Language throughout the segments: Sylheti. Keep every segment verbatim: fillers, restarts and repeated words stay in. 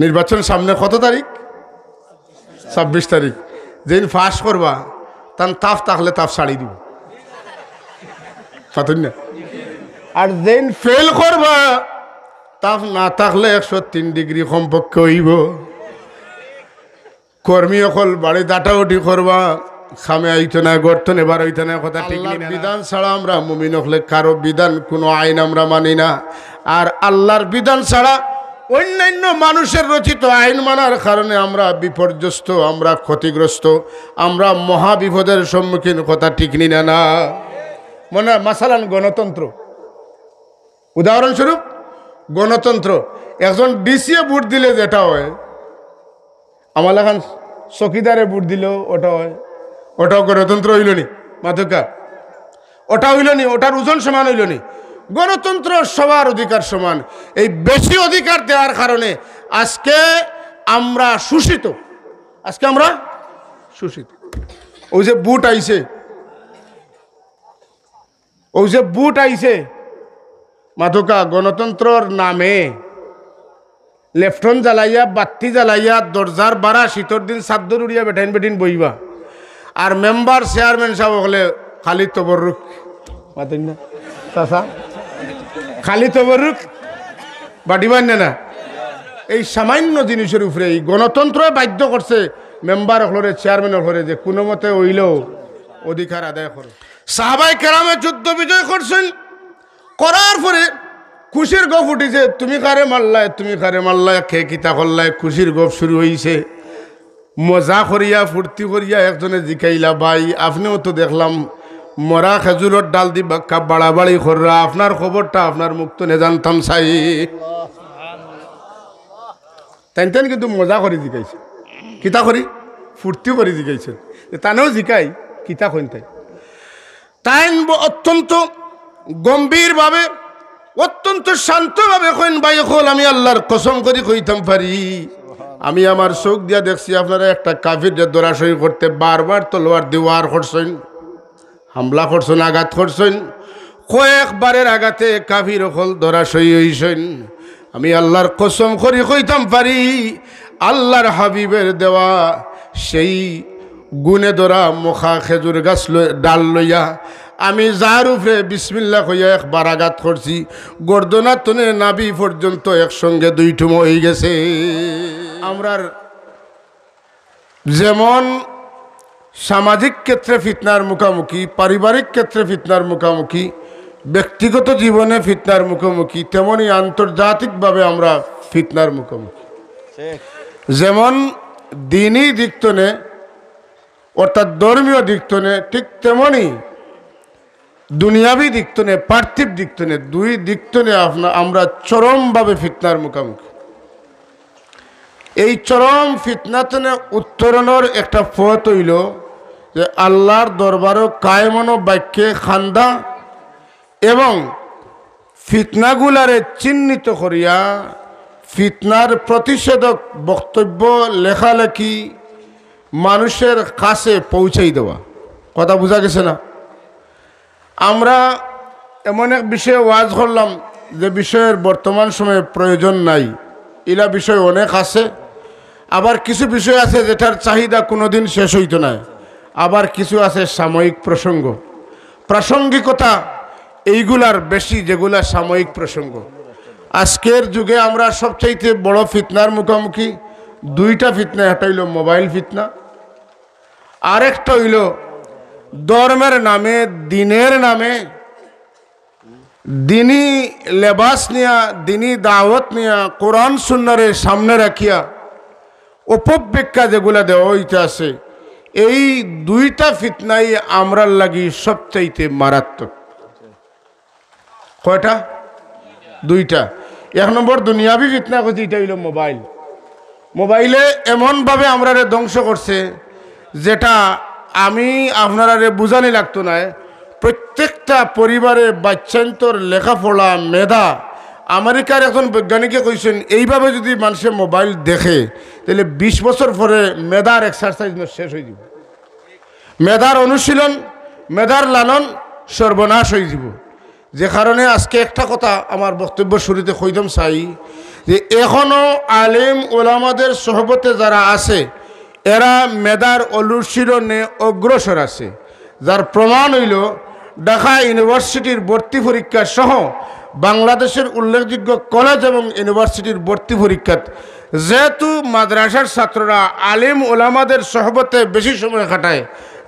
নির্বাচন সামনে, কত তারিখ? ছাব্বিশ তারিখ। যেইন পাস করবা, তান তাফ থাকলে তাফ ছাড়ি দিব, পাতইন না? আর যেইন ফেল করবা, তাফ না থাকলে একশো তিন ডিগ্রি কমপক্ষে অইবো। কর্মী অকল বাড়িত আটাউটি করবা, কামে আইতো না, গর্ত নেবার অইতো না, কথা ঠিক নি না? বিধান ছাড়া আমরা মুমিন অকলে কারো বিধান, কোনো আইন আমরা মানি না। আর আল্লাহর বিধান ছাড়া অন্যান্য মানুষের রচিত আইন মানার কারণে আমরা বিপর্যস্ত, আমরা ক্ষতিগ্রস্ত, আমরা মহা বিপদের সম্মুখীন, কথা ঠিক নি না? না, মনে হয়, মাসালান, গণতন্ত্র, উদাহরণস্বরূপ গণতন্ত্র, একজন ডিসিয়ে ভোট দিলে যেটা হয়, আমার লাখান চকিদারে ভোট দিলেও ওটা হয়। ওটাও গণতন্ত্র অইলো নি? মাতউক্কা, ওটা অইলো নি? ওটার ওজন সমান অইলো নি? গণতন্ত্র, সবার অধিকার সমান। এই বেশি অধিকার দেওয়ার কারণে আজকে আমরা শোষিত, আজকে আমরা শোষিত। ওই যে ভোট আইছে, ওই যে ভোট আইছে, মাতউক্কা, গণতন্ত্রর নামে লেফটন জ্বালাইয়া, বাত্তি জ্বালাইয়া, দরজার বারা শীতর দিন চাদ্দর উড়িয়া বেটাইন বেটিন বইবা। আর মেম্বার, চেয়ারম্যান সাব অকলে খালি তবরুক, মাতইন না? চাচা, খালি তবরুক, বাড়ি বান্নে না। এই সামান্য জিনিসের উপরে এই গণতন্ত্র বাধ্য করছে মেম্বার অকলরে, চেয়ারম্যান অকলরে যে কোনো মতে অইলেও অধিকার আদায় করো। সাহাবায়ে কেরামে যুদ্ধ বিজয় করছইন, করার পরে খুশির গফ উঠিছে, "তুমি কারে মারলায়, তুমি কারে মারলায়, কে কিতা করলায়?" খুশির গফ শুরু অইছে। মজা করিয়া, ফুর্তি করিয়া একজনে জিকাইলা, "ভাই, আপনেও তো দেখলাম মরা খেজুরর ডাল দি বাক্কা বাড়াবাড়ি কররা, আপনার খবরটা আপনার মুখ তনে জানতাম চাই।" তাইন তাইন কিন্তু মজা করি জিকাইছে, কিতা করি, ফুর্তি করি জিকাইছে। যে তানেও জিকাই, কিতা কইন তাই? তাইন ব-, অত্যন্ত গম্ভীরভাবে, অত্যন্ত শান্তভাবে কইন, "ভাই অকল, আমি আল্লাহর কসম করি কইতাম পারি, আমি আমার চোখ দিয়া দেখছি আপনারা একটা কাফিররে ধরাশয়ী করতে বারবার তলোয়ার দি ওয়ার করছইন, হামলা করছইন, আঘাত করছইন। কয়েকবারের আঘাতে কাফির অকল ধরাশয়ী অইছইন। আমি আল্লাহর কসম করি কইতাম পারি, আল্লাহর হাবিবের দেওয়া সেই গুণে ধরা মখা খেজুর গাছ লই-, ডাল লইয়া আমি যার উপরে বিসমিল্লাহ কইয়া একবার আঘাত করছি, গর্দনা তনে নাভি পর্যন্ত একসঙ্গে দুই টুমো অইগেছে।" আমরার যেমন সামাজিক ক্ষেত্রে ফিতনার মুখামুখি, পারিবারিক ক্ষেত্রে ফিতনার মুখামুখি, ব্যক্তিগত জীবনে ফিতনার মুখোমুখি, তেমনি আন্তর্জাতিকভাবে আমরা ফিতনার মুখোমুখি। যেমন দিনই দিক তনে, অর্থাৎ ধর্মীয় দিক তনে, ঠিক তেমনি দুনিয়াবি দিক তনে, পার্থিব দিক তনে, দুই দিক তনে আপনা-, আমরা চরমভাবে ফিতনার মুখোমুখি। এই চরম ফিতনা তনে উত্তরণর একটা পথ অইলো যে আল্লাহর দরবারো কায়েমানো বাক্যে কান্দা এবং ফিতনাগুলারে চিহ্নিত করিয়া ফিতনার প্রতিষেধক বক্তব্য লেখালেখি মানুষের কাছে পৌঁছাই দেওয়া। কথা বুঝা গেছে না? আমরা এমন এক বিষয়ে ওয়াজ করলাম যে বিষয়ের বর্তমান সময়ে প্রয়োজন নাই, ইলা বিষয় অনেক আছে। আবার কিছু বিষয় আছে যেটার চাহিদা কোনোদিন শেষ অইতো নায়, আবার কিছু আছে সাময়িক প্রসঙ্গ, প্রাসঙ্গিকতা এইগুলার বেশি, যেগুলা সাময়িক প্রসঙ্গ। আজকের যুগে আমরা সবচাইতে বড় ফিতনার মুখোমুখি, দুইটা ফিতনা, একটা অইলো মোবাইল ফিতনা, আরেকটা অইলো ধর্মের নামে, দিনের নামে, দিনি লেবাস নিয়া, দিনি দাওয়াত নিয়া, কোরআন সুন্নারে সামনে রাখিয়া অপব্যাখ্যা যেগুলা দেওয়া অইতাছে, এই দুইটা ফিতনাই আমরার লাগি সবচাইতে মারাত্মক। কয়টা? দুইটা। এক নম্বর দুনিয়াবি ফিতনা কইছি, ইটা অইলো মোবাইল। মোবাইলে এমনভাবে আমরারে ধ্বংস করছে, যেটা আমি আপনারারে বুঝানি লাগতো নায়। প্রত্যেকটা পরিবারে বাচ্চাইন্তর লেখাপড়া, মেধা, আমেরিকার একজন বৈজ্ঞানিকে কইছইন, এইভাবে যদি মানষে মোবাইল দেখে, তাইলে বিশ বছর পরে মেধার এক্সারসাইজ শেষ অইযিবো। মেধার অনুশীলন, মেধার লালন সর্বনাশ অইযিবো। যে কারণে আজকে একটা কথা আমার বক্তব্য শুরুতে কইতাম চাই যে এখনো আলিম ওলামাদের সোহবতে যারা আছে, এরা মেধার অনুশীলনে অগ্রসর আছে, যার প্রমাণ অইলো ঢাকা ইউনিভার্সিটির ভর্তি পরীক্ষা সহ বাংলাদেশের উল্লেখযোগ্য কলেজ এবং ইউনিভার্সিটির ভর্তি পরীক্ষাত যেহেতু মাদ্রাসার ছাত্ররা আলিম ওলামাদের সোহবতে বেশি সময় কাটায়,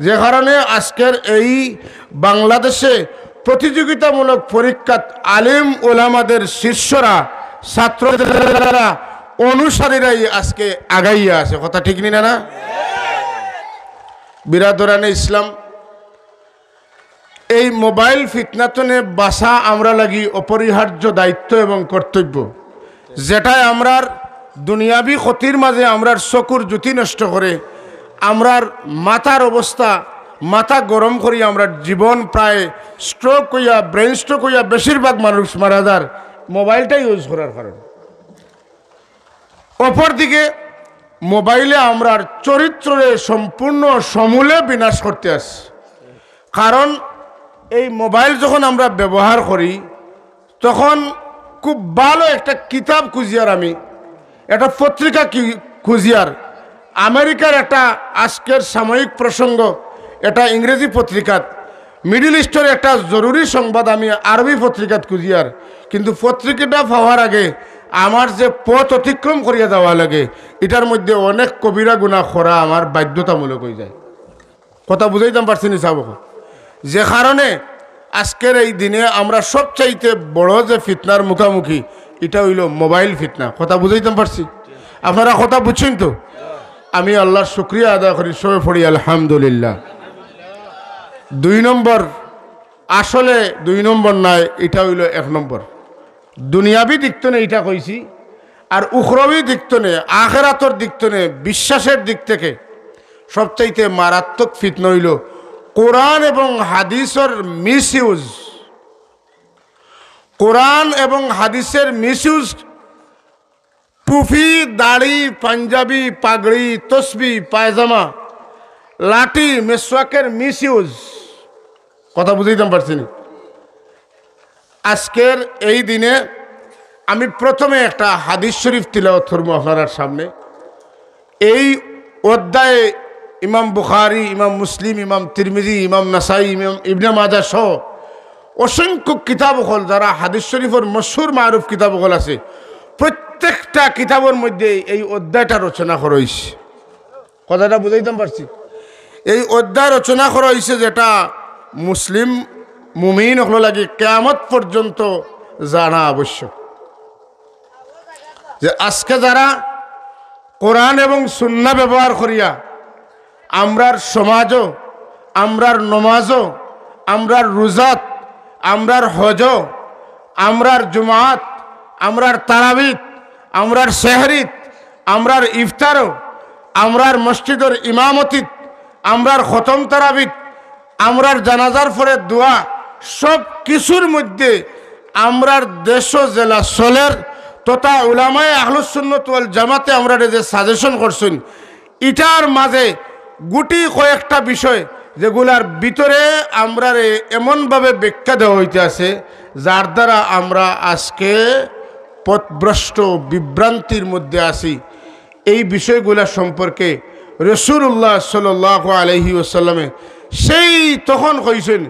যে কারণে আজকের এই বাংলাদেশে প্রতিযোগিতামূলক পরীক্ষাত আলিম ওলামাদের শিষ্যরা ছাত্রদের অনুসারীরাই আজকে আগাইয়া আছে। কথা ঠিক নি না? না, বিরাদরানে ইসলাম, এই মোবাইল ফিতনাতনে বাঁচা আমরা লাগি অপরিহার্য দায়িত্ব এবং কর্তব্য, যেটায় আমরার দুনিয়াবি ক্ষতির মাঝে আমরার চকুর জ্যোতি নষ্ট করে, আমরার মাথার অবস্থা, মাথা গরম করি, আমরার জীবন প্রায় স্ট্রোক হইয়া, ব্রেন স্ট্রোক হইয়া বেশিরভাগ মানুষ মারা যার মোবাইলটা ইউজ করার কারণে। অপরদিকে মোবাইলে আমরার চরিত্ররে সম্পূর্ণ সমূলে বিনাশ করতে আছে। কারণ এই মোবাইল যখন আমরা ব্যবহার করি, তখন খুব ভালো একটা কিতাব খুঁজিয়ার আমি, একটা পত্রিকা কি খুঁজিয়ার, আমেরিকার একটা আজকের সাময়িক প্রসঙ্গ, এটা ইংরেজি পত্রিকাত, মিডল ইস্টর একটা জরুরি সংবাদ আমি আরবি পত্রিকাত খুঁজিয়ার, কিন্তু পত্রিকাটা পাওয়ার আগে আমার যে পথ অতিক্রম করিয়া যাওয়া লাগে, এটার মধ্যে অনেক কবিরা গুনাহ করা আমার বাধ্যতামূলক হয়ে যায়। কথা বুঝাইতাম পারছি নি সাব? যে কারণে আজকের এই দিনে আমরা সবচাইতে বড় যে ফিতনার মুখামুখি, এটা হইল মোবাইল ফিতনা। কথা বুঝাইতাম পারছি? আপনারা কথা বুঝছেন তো? আমি আল্লাহর শুকরিয়া আদায় করি, সবে পড়ি আলহামদুলিল্লাহ। দুই নম্বর, আসলে দুই নম্বর নয়, এটা হইল এক নম্বর। দুনিয়াবি দিক তনে এটা কইছি, আর উখরবি দিক তনে, আখেরাতর দিক তনে, বিশ্বাসের দিক থেকে সবচাইতে মারাত্মক ফিতনা হইল কোরআন এবং হাদিসর মিসইউজ। কোরআন এবং হাদিসের মিসইউজ, টুপি, দাড়ি, পাঞ্জাবি, পাগড়ি, তসবি, পায়জামা, লাঠি, মেসওয়াকের মিসইউজ। কথা বুঝাইতাম পারছি নি? আজকের এই দিনে আমি প্রথমে একটা হাদিস শরীফ তিলাওয়াত করবো আপনারার সামনে। এই অধ্যায়ে ইমাম বুখারী, ইমাম মুসলিম, ইমাম তিরমিজি, ইমাম নাসাই, ইমাম ইবনে মাজাহ সহ অসংখ্য কিতাব অকল, যারা হাদিস শরীফর মশহুর মারুফ কিতাব অকল আছে, প্রত্যেকটা কিতাবর মধ্যে এই অধ্যায়টা রচনা করা হইছে। কথাটা বুঝাইতাম পারছি? এই অধ্যায় রচনা করা হইছে যেটা মুসলিম মুমিন অকল লাগি কিয়ামত পর্যন্ত জানা আবশ্যক। যে আজকে যারা কোরআন এবং সুন্নাহ ব্যবহার করিয়া আমরার সমাজও, আমরার নমাজও, আমরার রোজাত, আমরার হজও, আমরার জুমাত, আমরার তারাবিত, আমরার সেহরিত, আমরার ইফতারও, আমরার মসজিদর ইমামতিত, আমরার খতম তারাবিত, আমরার জানাজার পরে দোয়া, সব কিছুর মধ্যে আমরার দেশও যেলা চলের তথা উলামায়ে আহলুস সুন্নত ওয়াল জামাতে আমরারে যে সাজেশন করছইন, ইটার মাঝে গুটি কয়েকটা বিষয় যেগুলার ভিতরে আমরারে এমনভাবে ব্যাখ্যা দেওয়া হইতে আছে, যার দ্বারা আমরা আজকে পথভ্রষ্ট, বিভ্রান্তির মধ্যে আছি। এই বিষয়গুলা সম্পর্কে রাসূলুল্লাহ সাল্লাল্লাহু আলাইহি ওয়াসাল্লামে সেই তখন কইছেন,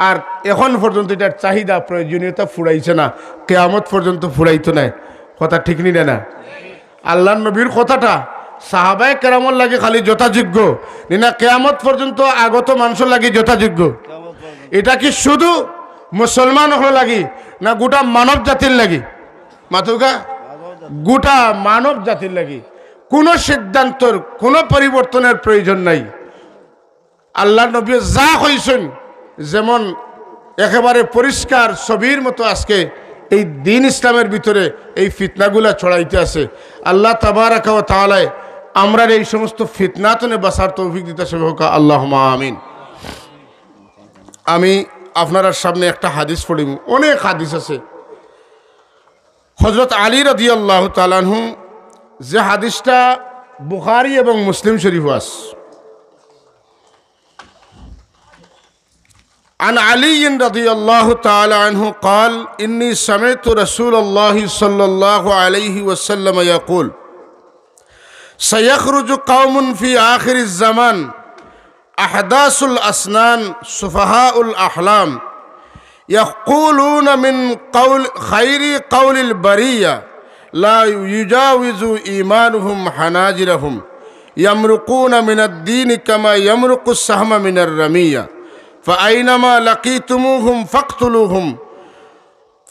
আর এখন পর্যন্ত এটার চাহিদা, প্রয়োজনীয়তা ফুরাইছে না, কিয়ামত পর্যন্ত ফুরাইতো নায়। কথা ঠিক নি না? আল্লাহর নবীর কথাটা সাহাবায়ে কেরামর লাগি খালি যথাযোগ্য নি না, কিয়ামত পর্যন্ত আগত মানুষর লাগি যথাযোগ্য? এটা কি শুধু মুসলমান অকলর লাগি না গোটা মানব জাতির লাগি? মাতুকা, গোটা মানব জাতির লাগি। কোনো সিদ্ধান্তর, কোনো পরিবর্তনের প্রয়োজন নাই। আল্লাহর নবী যা কইছেন, যেমন একেবারে পরিষ্কার ছবির মতো আজকে এই দ্বীন ইসলামের ভিতরে এই ফিতনাগুলা ছড়াইতে আছে। আল্লাহ তাবারাকা ওয়া তাআলায় আমরারে এই সমস্ত ফিতনা তনে বাঁচার তৌফিক দিতা সবে কউক্কা, আল্লাহুম্মা আমিন। আমি আপনারার সামনে একটা হাদিস পড়িমু, অনেক হাদিস আছে। হযরত আলী রাদিয়াল্লাহু তাআলা আনহু, যে হাদিসটা বুখারী এবং মুসলিম শরীফো আছে, عن علي رضي الله تعالى عنه قال: إني سمعت رسول الله صلى الله عليه وسلم يقول: سيخرج قوم في آخر الزمان أحداث الأسنان سفهاء الأحلام، يقولون من قول خير قول البرية، لا يجاوز إيمانهم حناجرهم، يمرقون من الدين كما يمرق السهم من الرمية، فأينما لقيتموهم فاقتلوهم،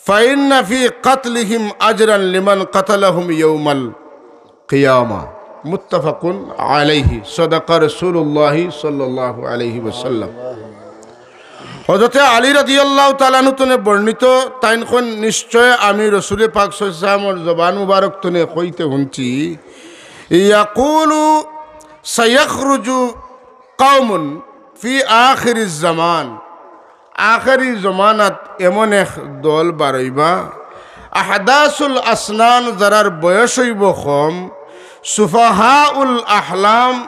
فإن في قتلهم أجرا لمن قتلهم يوم القيامة. متفق عليه. صدق رسول الله صلى الله عليه وسلم. হযরতে আলী রাদিয়াল্লাহু তাআলা আনহু তনে বর্ণিত, তাইন কইন, নিশ্চয় আমি রসুলে পাক সাল্লাল্লাহু আলাইহি ওয়াসাল্লামর জবান মুবারক তনে কইতে হুনছি, ইয়াকুলু সায়াখরুজু কওমুন ফি আখিরিজ জামান, আখেরি জমানাত এমন এক দল বারইবা, আহদাসুল আসনান, যারার বয়স অইবো কম, সুফাহাউল আহলাম,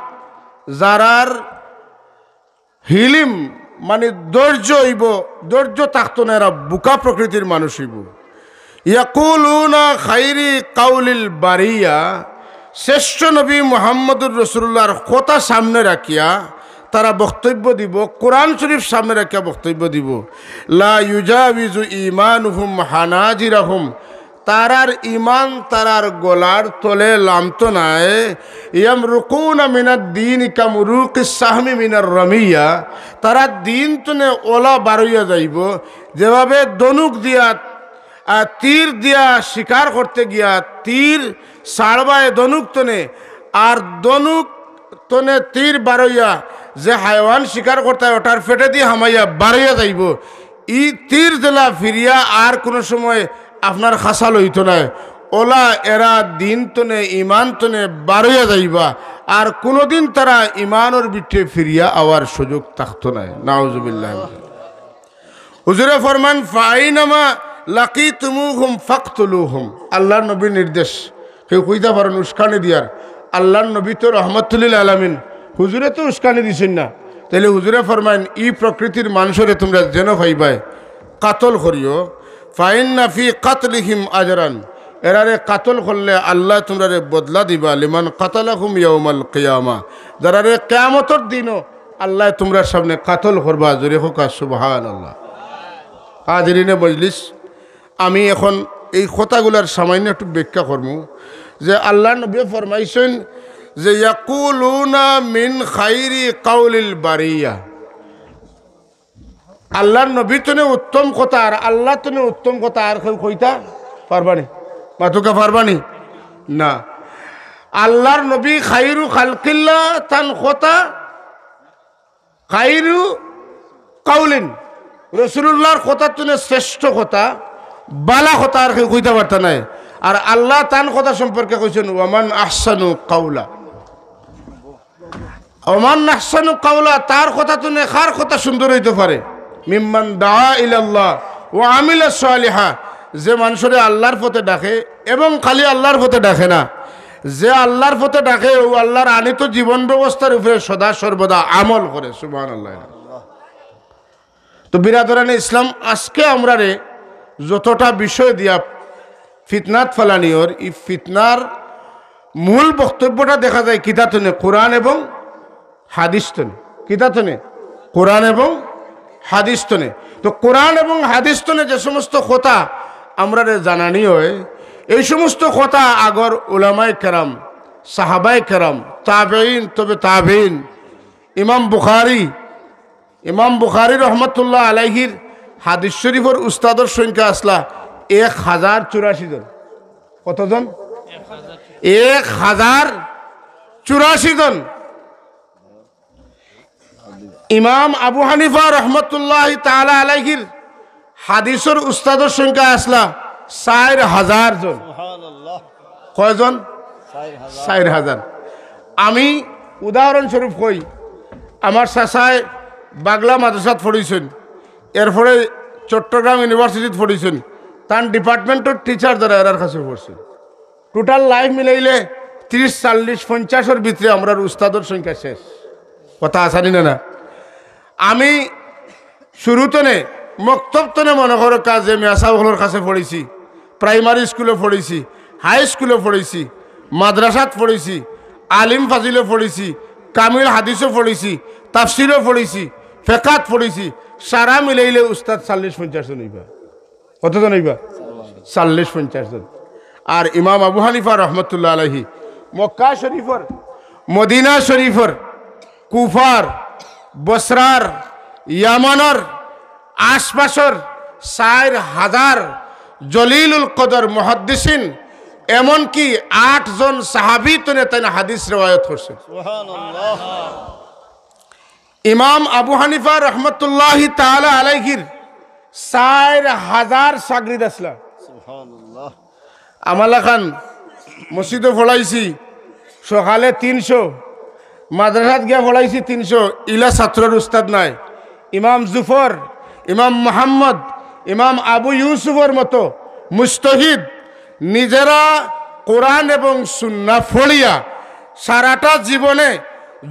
যারার হিলিম, মানে ধৈর্য অইবো, ধৈর্য থাকতো না, এরা বোকা প্রকৃতির মানুষ অইবো। ইয়াকুলুনা খাইরি কাউলিল বারিয়া, শ্রেষ্ঠ নবী মুহাম্মদুর রাসূলুল্লাহর কথা সামনে রাখিয়া তারা বক্তব্য দিবো, কোরআন শরীফ সামনে রাখিয়া বক্তব্য দিবো। লা ইউজাবিজু ঈমানুহুম হানাজিরাহুম, তারার ঈমান তারার গলার তলে লামতো নায়। ইয়ামরুকুনা মিনাদ দীন কামুরুকিস সাহমি মিনার রামিয়া, তারা দিন তনে ওলা বারইয়া যাইবো, যেভাবে ধনুক দিয়া, আহ, তীর দিয়া শিকার করতে গিয়া তীর ছাড়বায় ধনুক তনে, আর ধনুক তনে তীর বারইয়া যে হায়ওয়ান শিকার করতে অয়, ওটার পেটেদি হামাইয়া বারইয়া যাইবো। ই তীর যেলা ফিরিয়া আর কুনু সময় আপনার খাসা লইতো নায়। ওলা এরা দিন তনে, ঈমান তনে বারইয়া যাইবা, আর কুনুদিন তারা ঈমানর ভিতরে ফিরিয়া আওয়ার সুযোগ থাকতো নায়। নাউজুবিল্লাহ। হুজুরে ফরমান, "ফাইনামা লাকিতুমুহুম ফাকতুলুহুম।" আল্লাহর নবীর নির্দেশ, কেউ কইতা পারইন উস্কানি দিয়ার, আল্লাহর নবী তো রহমাতুল্লিল আলামিন, হুজুরে তো উস্কানি দিছইন না, তাইলে হুজুরে ফরমাইন, "ই প্রকৃতির মানষরে তুমরা যেনো পাইবায়, কাতল করিও, ফাইন্না ফি কাতলিহিম আজরান, এরারে কাতল করলে আল্লায় তুমরারে বদলা দিবা, লিমান কাতালাহুম ইয়াউমাল কিয়ামা, যারারে কিয়ামতর দিনও আল্লায় তুমরার সামনে কাতল করবা।" জোরে কউক্কা সুবহানাল্লাহ। হাজিরিনে মজলিস, আমি এখন এই কথাগুলার সামান্য একটু ব্যাখ্যা করমু যে আল্লাহর নবী ফরমাইছইন যে, "ইয়াকুলুনা মিন খাইরি কাউলিল বারিয়া।" আল্লাহর নবী তনে উত্তম কথা আর আল্লাহ তনে উত্তম কথা আর কেউ কইতা পারবানি? মাতুক্কা পারবানি? না। আল্লাহর নবী খাইরু খালকিল্লাহ, তান কথা খাইরু কাউলিন, রাসূলুল্লাহর কথা তনে শ্রেষ্ঠ কথা, বালা কথা আর কেউ কইতা পারতা নায়। আর আল্লাহ তান কথা সম্পর্কে কইছইন, "ওয়ামান আহসানু কাউলা।" ওমান আহসানু কাউলা, তার কথা তনে কার কথা সুন্দর অইতো পারে? মিম্মান দাআ ইলাল্লাহ ওয়া আমিলা সালিহা, যে মানষরে আল্লাহর পথে ডাকে এবং খালি আল্লাহর পথে ডাকে না, যে আল্লাহর পথে ডাকে, অউ আল্লাহর আনিত জীবন ব্যবস্থার উপরে সদা সর্বদা আমল করে। সুবহানাল্লাহ। তো বিরাদরানে ইসলাম, আজকে আমরারে যতটা বিষয় দিয়া ফিতনাত ফালানি অর, ই ফিতনার মূল বক্তব্যটা দেখা যায় কিতা তনে? কোরআন এবং হাদিস তনে। কিতা তনে? কোরআন এবং হাদিস তনে। তো কোরআন এবং হাদিস তনে যে সমস্ত কথা আমরারে জানানি অয়, এই সমস্ত কথা আগর উলামায়ে কেরাম, সাহাবায়ে কেরাম, তাবেঈন, তবে তাবেঈন, ইমাম বুখারী, ইমাম বুখারী রহমতুল্লাহ আলাইহির হাদিস শরীফর উস্তাদর সংখ্যা আছলা এক হাজার চুরাশি জন। কতজন? এক হাজার চুরাশি জন। ইমাম আবু হানিফা রহমতুল্লাহ তাআলা আলাইহির হাদিসর উস্তাদর সংখ্যা আছলা চাইর হাজার জন। সুবহানাল্লাহ। কয়জন? চাইর হাজার। চাইর হাজার। আমি উদাহরণস্বরূপ কই, আমার চাচায় বাগলা মাদ্রাসাত পড়ছইন, এরপরে চট্টগ্রাম ইউনিভার্সিটিত পড়ছইন, তান ডিপার্টমেন্টর টিচার যারা এরার কাছে পড়ছইন। টোটাল লাইফ মিলাইলে ত্রিশ, চল্লিশ, পঞ্চাশর ভিতরে আমরার উস্তাদর সংখ্যা শেষ। কথা আছানি না, না? আমি শুরু তনে, মক্তব তনে মনো করউক্কা যে মেসাব অকলর কাছে পড়ছি, প্রাইমারি স্কুলো পড়ছি, হাই স্কুলো পড়ছি, মাদ্রাসাত পড়ছি, আলিম ফাজিলো পড়ছি, কামিল হাদিসো পড়ছি, তাফসিরো পড়ছি, ফেকাত পড়ছি, সারা মিলাইলে উস্তাদ চল্লিশ পঞ্চাশ জন অইবা। কতজন অইবা? চল্লিশ পঞ্চাশ জন। আর ইমাম আবু হানিফা রহমতুল্লাহ আলাইহি মক্কা শরীফর, মদিনা শরীফর, কুফার, বসরার, ইয়ামানর আশপাশর চাইর হাজার জলিলুল কদর মুহাদ্দিসিন, এমনকি আটজন সাহাবী তনে তাইন হাদিস রেওয়ায়ত করছইন। ইমাম আবু হানিফা রহমতুল্লাহি তাআলা আলাইহির চাইর হাজার শাগরিদ আছলা। সুবহানাল্লাহ। আমার লাখান মসজিদো পড়াইছি সকালে তিনশো, মাদ্রাসাত গিয়া পড়াইছি তিনশো, ইলা ছাত্রর উস্তাদ নাই। ইমাম জুফর, ইমাম মোহাম্মদ, ইমাম আবু ইউসুফর মতো মুজতাহিদ নিজেরা কোরআন এবং সুন্নাহ পড়িয়া সারাটা জীবনে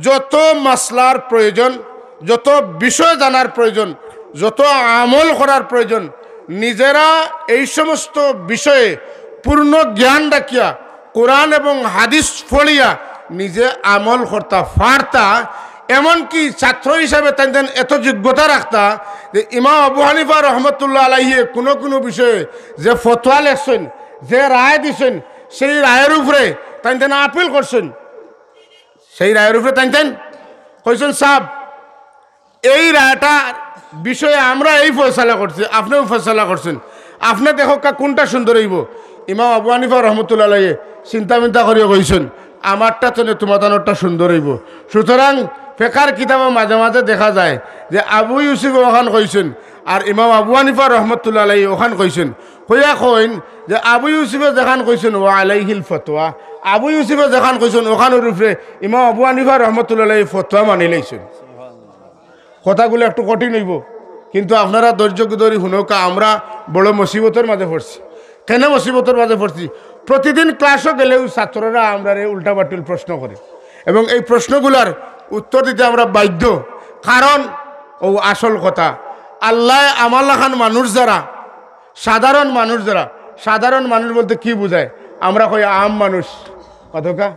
যত মাসলার প্রয়োজন, যত বিষয় জানার প্রয়োজন, যত আমল করার প্রয়োজন, নিজেরা এই সমস্ত বিষয়ে পূর্ণ জ্ঞান রাখিয়া কোরআন এবং হাদিস পড়িয়া নিজে আমল করতা পারতা, এমনকি ছাত্র হিসাবে তাইন তাইন এত যোগ্যতা রাখতা যে ইমাম আবু হানিফা রহমতুল্লাহ আলাইহি কোনো কোনো বিষয়ে যে ফতোয়া লেখছইন, যে রায় দিছইন, সেই রায়ের উপরে তাইন তাইন আপিল করছইন। সেই রায়ের উপরে তাইন তাইন কইছইন, "সাব, এই রায়টার বিষয়ে আমরা এই ফয়সালা করছি, আপনেও ফয়সালা করছইন, আপনে দেখউক্কা কোনটা সুন্দর অইবো।" ইমাম আবু হানিফা রহমতুল্লাহ আলাইহি চিন্তা মিন্তা করিয়া কইছইন, "আমারটা তনে তুমাতানরটা সুন্দর অইবো।" সুতরাং ফেকার কিতাবো মাঝে মাঝে দেখা যায় যে আবু ইউসুফে অখান কইছইন আর ইমাম আবু হানিফা রহমতুল্লাহ আলাইহি অখান কইছইন। কইয়া কইন যে আবু ইউসুফে যেখান কইছইন, "ওয়া আলাইহিল ফতোয়া", আবু ইউসুফে যেখান কইছইন অখানর উপরে ইমাম আবু হানিফা রহমতুল্লাহ আলাইহি ফতোয়া মানি লাইছইন। কথাগুলা একটু কঠিন অইবো, কিন্তু আপনারা ধৈর্য ধরি হুনউক্কা। আমরা বড় মুসিবতর মাঝে পড়ছি। কেনে মুসিবতর মাঝে পড়ছি? প্রতিদিন ক্লাসো গেলেউ ছাত্ররা আমরারে উল্টাপাল্টা প্রশ্ন করে, এবং এই প্রশ্নগুলার উত্তর দিতে আমরা বাধ্য। কারণ অউ আসল কথা, আল্লায় আমার লাখান মানুষ যারা, সাধারণ মানুষ যারা, সাধারণ মানুষ বলতে কি বুঝায়? আমরা কই আম মানুষ, কতকা?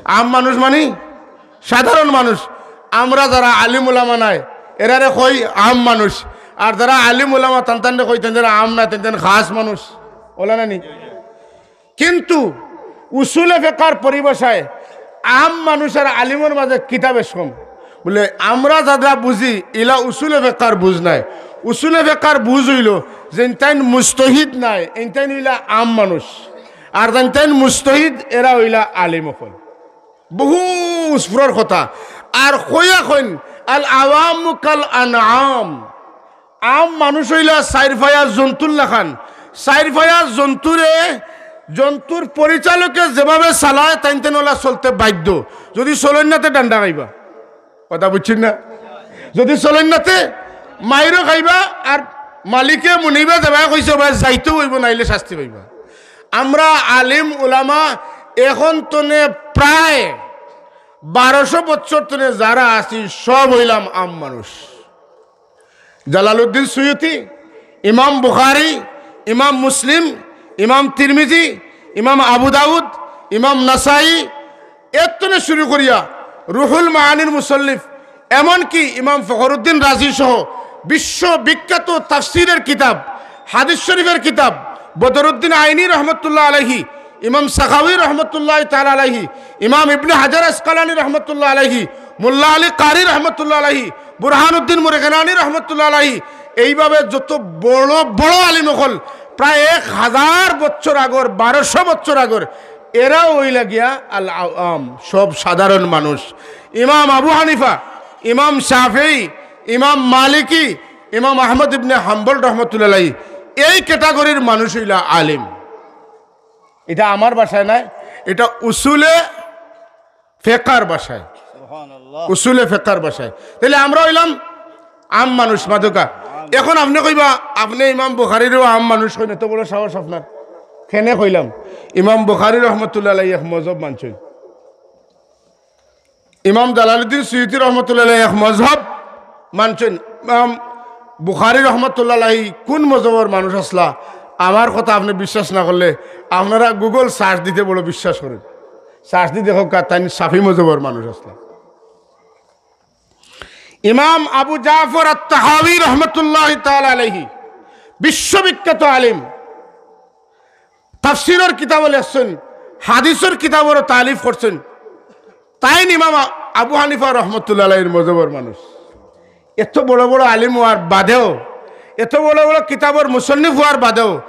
আম মানুষ মানি সাধারণ মানুষ। আমরা যারা আলিম উলামা নায়, এরারে কই আম মানুষ। আর যারা আলিম উলামা, তান তানরে কই তান তান আম নায়, তান তান খাস মানুষ। অলা না নি? কিন্তু উসুলে ফেকার পরিভাষায় আম মানুষ আর আলিমর মাঝে কিতা বেশ কম। বুলে, আমরা যারা বুঝি, ইলা উসুলে ফেকার বুঝ নায়। উসুলে ফেকার বুঝ অইলো যেইন তাইন মুজতাহিদ নায়, এইন তাইন অইলা আম মানুষ। আর যেইন তাইন মুজতাহিদ, এরা অইলা আলিম অকল। বহু উসফুরর কথা। আর কইয়া কইন, "আল আওয়ামু কাল আনআম।" আম মানুষ অইলা চাইর পায়া জন্তুর লাখান। চাইর পায়া জন্তুরে, জন্তুর পরিচালকে যেভাবে চালায়, তাইন তাইন অলা চলতে বাধ্য। যদি চলইন না তে ডান্ডা খাইবা। কথা বুঝছইন না? যদি চলইন না তে মাইরও খাইবা, আর মালিকে মুনিবে যেবায় কইছে, অবায় যাইতেউ অইবো, নাইলে শাস্তি পাইবা। আমরা আলিম উলামা অখন তনে প্রায় বারোশো বছর তনে যারা আছি, সব অইলাম আম মানুষ। জালালউদ্দিন সুয়ুতি, ইমাম বুখারী, ইমাম মুসলিম, ইমাম তিরমিজি, ইমাম আবু দাউদ, ইমাম নাসাই, এর তনে শুরু করিয়া রুহুল মাআনির মুসল্লিফ, এমনকি ইমাম ফখরুদ্দিন রাজি সহ বিশ্ববিখ্যাত তাফসিরের কিতাব, হাদিস শরীফের কিতাব, বদরুদ্দিন আইনি রহমতুল্লাহ আলাইহি, ইমাম সাখাউই রহমতুল্লাহ তাআলা আলাইহি, ইমাম ইবনে হাজার আসকালানি রহমতুল্লাহ আলাইহি, মোল্লা আলী কারি রহমতুল্লাহ আলাইহি, বুরহানুদ্দিন মুরগেনানি রহমতুল্লাহ আলাইহি, এইভাবে যত বড় বড় আলিম অকল প্রায় এক হাজার বছর আগর, বারোশো বছর আগর, এরাও অইলা গিয়া আল আওয়াম, সব সাধারণ মানুষ। ইমাম আবু হানিফা, ইমাম শাফেই, ইমাম মালিকি, ইমাম আহমদ ইবনে হাম্বল রহমতুল্লাহ আলাইহি, এই ক্যাটাগরির মানুষ অইলা আলিম। ইটা আমার ভাষায় নায়, ইটা উসুলে ফেকার ভাষায়। সুবহানাল্লাহ। উসুলে ফেকার ভাষায়। তাইলে আমরা অইলাম আম মানুষ, মাদকা। অখন আপনে কইবা, আপনে ইমাম বুখারীরেও আম মানুষ কইন, এত বড় সাহস আপনার? কেনে কইলাম? ইমাম বুখারী রহমতুল্লাহ আলাইহি এক মজহব মানছইন। ইমাম জালালউদ্দিন সুয়ুতি রহমতুল্লাহ আলাইহি এক মজহব মানছইন। ইমাম বুখারী রহমতুল্লাহ আলাইহি কুন মজহবর মানুষ আছলা? আমার কথা আপনে বিশ্বাস না করলে আপনারা Google search দিতে বড় বিশ্বাস করইন। Search দি দেখউক্কা, তাইন শাফি মজহবর মানুষ আছলা। ইমাম আবু জাফর আত-তাহাবী রহমতুল্লাহি তাআলা আলাইহি, বিশ্ববিখ্যাত আলিম, তাফসীরর কিতাবও লেখছইন, হাদিসর কিতাবরও তালিফ করছইন। তাইন ইমাম আ-, আবু হানিফা রহমতুল্লাহ আলাইহির মজহবর মানুষ। এত বড় বড় আলিম অওয়ার বাদেও, এত বড় বড় কিতাবর মুসন্নিফ অওয়ার বাদেও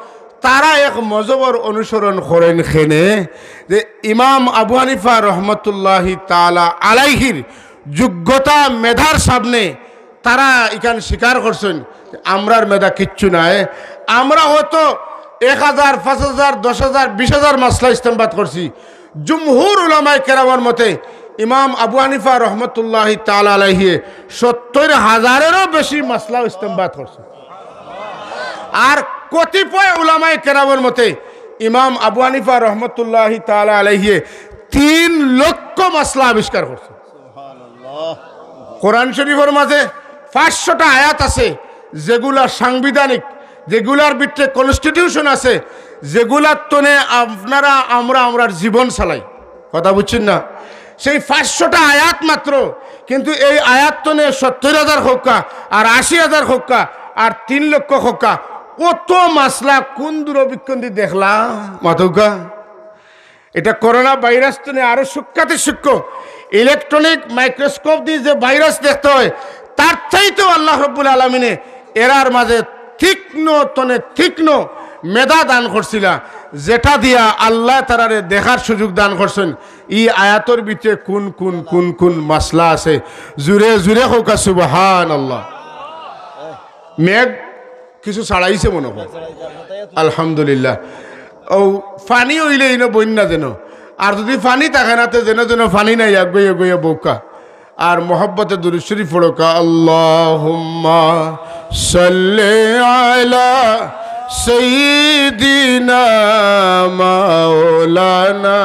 তারা এক মজহবর অনুসরণ করইন কেনে যে ইমাম আবু হানিফা রহমতুল্লাহি তাআলা আলাইহির যোগ্যতা মেধার সামনে তারা ইখান স্বীকার করছইন যে আমরার মেধা কিচ্ছু নায়। আমরা হয়তো এক হাজার, পাঁচ হাজার, দশ হাজার, বিশ হাজার মাসলা ইস্তেমবাত করছি, জুমহুর উলামায়ে কেরামর মতে ইমাম আবু হানিফা রহমতুল্লাহি তাআলা আলাইহি সত্তর হাজারেরও বেশি মাসলা ইস্তেমবাত করছে। আর কতিপয় উলামায়ে কেরামর মতে ইমাম আবু হানিফা রহমতুল্লাহি তাআলা আলাইহি তিন লক্ষ মাসলা আবিষ্কার করছে। কোরআন শরীফর মাঝে পাঁচশোটা আয়াত আছে, যেগুলা সাংবিধানিক, যেগুলার ভিতরে constitution আছে, যেগুলার তনে আপনারা, আমরা, আমরার জীবন চালাই। কথা বুঝছইন না? সেই পাঁচশোটা আয়াত মাত্র, কিন্তু এই আয়াত তনে সত্তর হাজার কউক্কা, আর আশি হাজার কউক্কা, আর তিন লক্ষ কউক্কা, অত মাসলা কুন দূরবীক্ষণ দি দেখলা? মাতউক্কা। এটা করোনা ভাইরাস তনে আরো সূক্ষ্মাতি সূক্ষ্ম। Electronic microscope দি যে ভাইরাস দেখতে হয়, তার চাইতেও আল্লাহ রব্বুল আলামিনে এরার মাঝে তীক্ষ্ণ তনে তীক্ষ্ণ মেধা দান করছিলা, যেটা দিয়া আল্লাহ তারারে দেখার সুযোগ দান করছইন। ই আয়াতর ভিতরে কুন কুন কুন কুন মাসলা আছে, জুরে জুরে কউক্কা সুবহানাল্লাহ। মেঘ কিছু ছাড়াইছে মনে হয়। আলহামদুলিল্লাহ। ও, পানি অইলে ইনো বন্যা যেন। আর যদি পানি থাকে না, তে যেন যেন পানি নাই, এগোইয়া এগোইয়া বউক্কা। আর মহব্বতে দুরূদ শরীফ পড়উক্কা, আল্লাহুম্মা সাল্লি আলা সাইয়্যিদিনা মাওলানা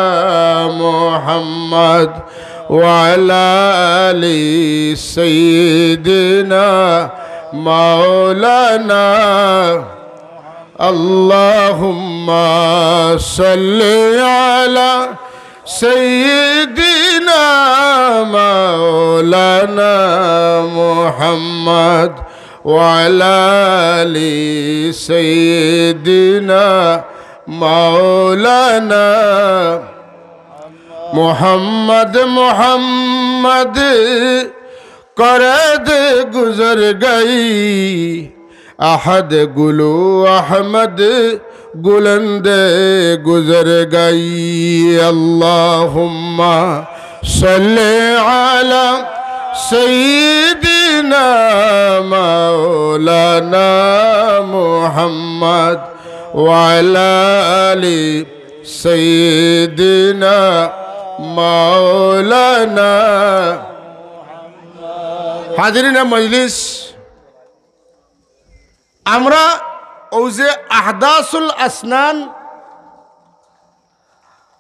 মুহাম্মদ ওয়া আলা আলি সাইয়্যিদিনা মাওলানা। اللهم صل على سيدنا مولانا محمد وعلى آل سيدنا مولانا محمد محمد করে দে গুজর গই, আহাদ গুলু আহমদ গুলন্দ গুজর গই। আল্লাহুম্মা সাল্লি আলা সাইয়্যিদিনা মাওলানা মুহাম্মদ ওয়া আলা আলি সাইয়্যিদিনা মাওলানা। হাজিরিনে মজলিস, আমরা অউ যে আহদাসুল আসনান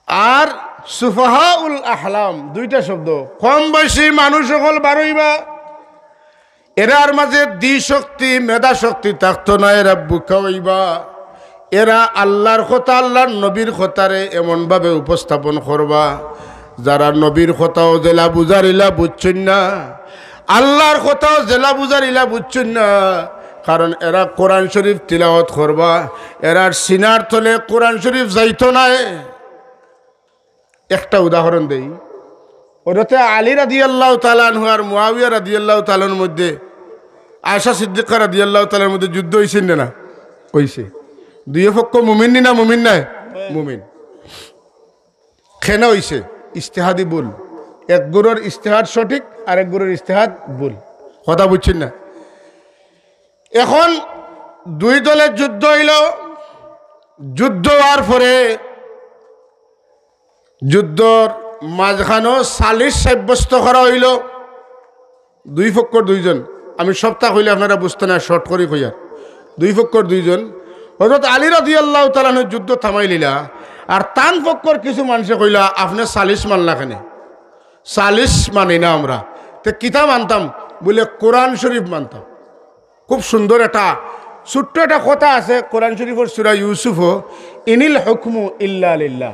আর সুফাহাউল আহলাম দুইটা শব্দ, কম বয়সী মানুষ অকল বারইবা, এরার মাঝে ধী শক্তি, মেধা শক্তি থাকতো না, এরা বুকা অইবা। এরা আল্লাহর কথা, আল্লাহর নবীর কথারে এমনভাবে উপস্থাপন করবা, যারা নবীর কথাও যেলা বুঝার ইলা বুঝছইন না, আল্লাহর কথাও যেলা বুঝার ইলা বুঝছইন না। কারণ এরা কোরআন শরীফ তিলাওয়াত করবা, এরার সিনার তলে কোরআন শরীফ যাইতো নায়। একটা উদাহরণ দেই, হযরতে আলী রাদিয়াল্লাহু তাআলা আনহু আর মুআবিয়া রাদিয়াল্লাহু তাআলা আনহুর মধ্যে, আয়েশা সিদ্দিকা রাদিয়াল্লাহু তাআলা আনহার মধ্যে যুদ্ধ অইছে না? না অইছে। দুইও পক্ষ মুমিন নি না মুমিন নায়? মুমিন। কেনে অইছে? ইজতিহাদি ভুল। এক গুরুর ইজতিহাদ সঠিক, আর এক গুরুর ইজতিহাদ ভুল। কথা বুঝছইন না? এখন দুই দলে যুদ্ধ অইলো, যুদ্ধ অওয়ার পরে যুদ্ধর মাঝখানো সালিশ সাব্যস্ত করা অইলো। দুই পক্ষর দুইজন, আমি সবটা কইলে আপনারা বুঝতা নায়, short করি কইয়ার। দুই পক্ষর দুইজন, হযরত আলী রাদিয়াল্লাহু তাআলা আনহু যুদ্ধ থামাইলিলা, আর তান পক্ষর কিছু মানষে কইলা, "আপনে সালিশ মানলা কেনে?" "সালিশ মানি না আমরা।" "তে কিতা মানতাম?" বলে, "কোরআন শরীফ মানতাম।" খুব সুন্দর একটা, ছোট্ট একটা কথা আছে কোরআন শরীফর সূরা ইউসুফো, "ইনিল হুকমু ইল্লা লিল্লাহ।"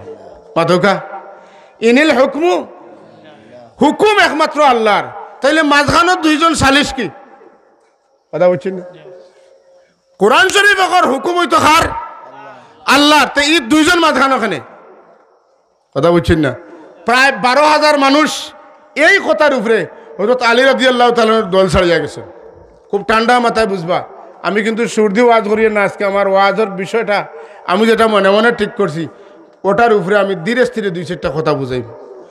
মাতউক্কা, "ইনিল হুকমু", হুকুম একমাত্র আল্লাহর। তাইলে মাঝখানো দুইজন সালিশ কি? কথা বুঝছইন না? কোরআন শরীফ অকর হুকুম অইতো কার? আল্লাহর। তে ই দুইজন মাঝখানো কেনে? কথা বুঝছইন না? প্রায় বারো হাজার মানুষ এই কথার উপরে হযরত আলী রাদিয়াল্লাহু তাআলা আনহুর দল ছাড়িয়া গেছে। খুব ঠান্ডা মাথায় বুঝবা, আমি কিন্তু সুর দি ওয়াজ করিয়ার না। আজকে আমার ওয়াজর বিষয়টা আমি যেটা মনে মনে ঠিক করছি, ওটার উপরে আমি ধীরে স্থিরে দুই চাইরটা কথা বুঝাইমু।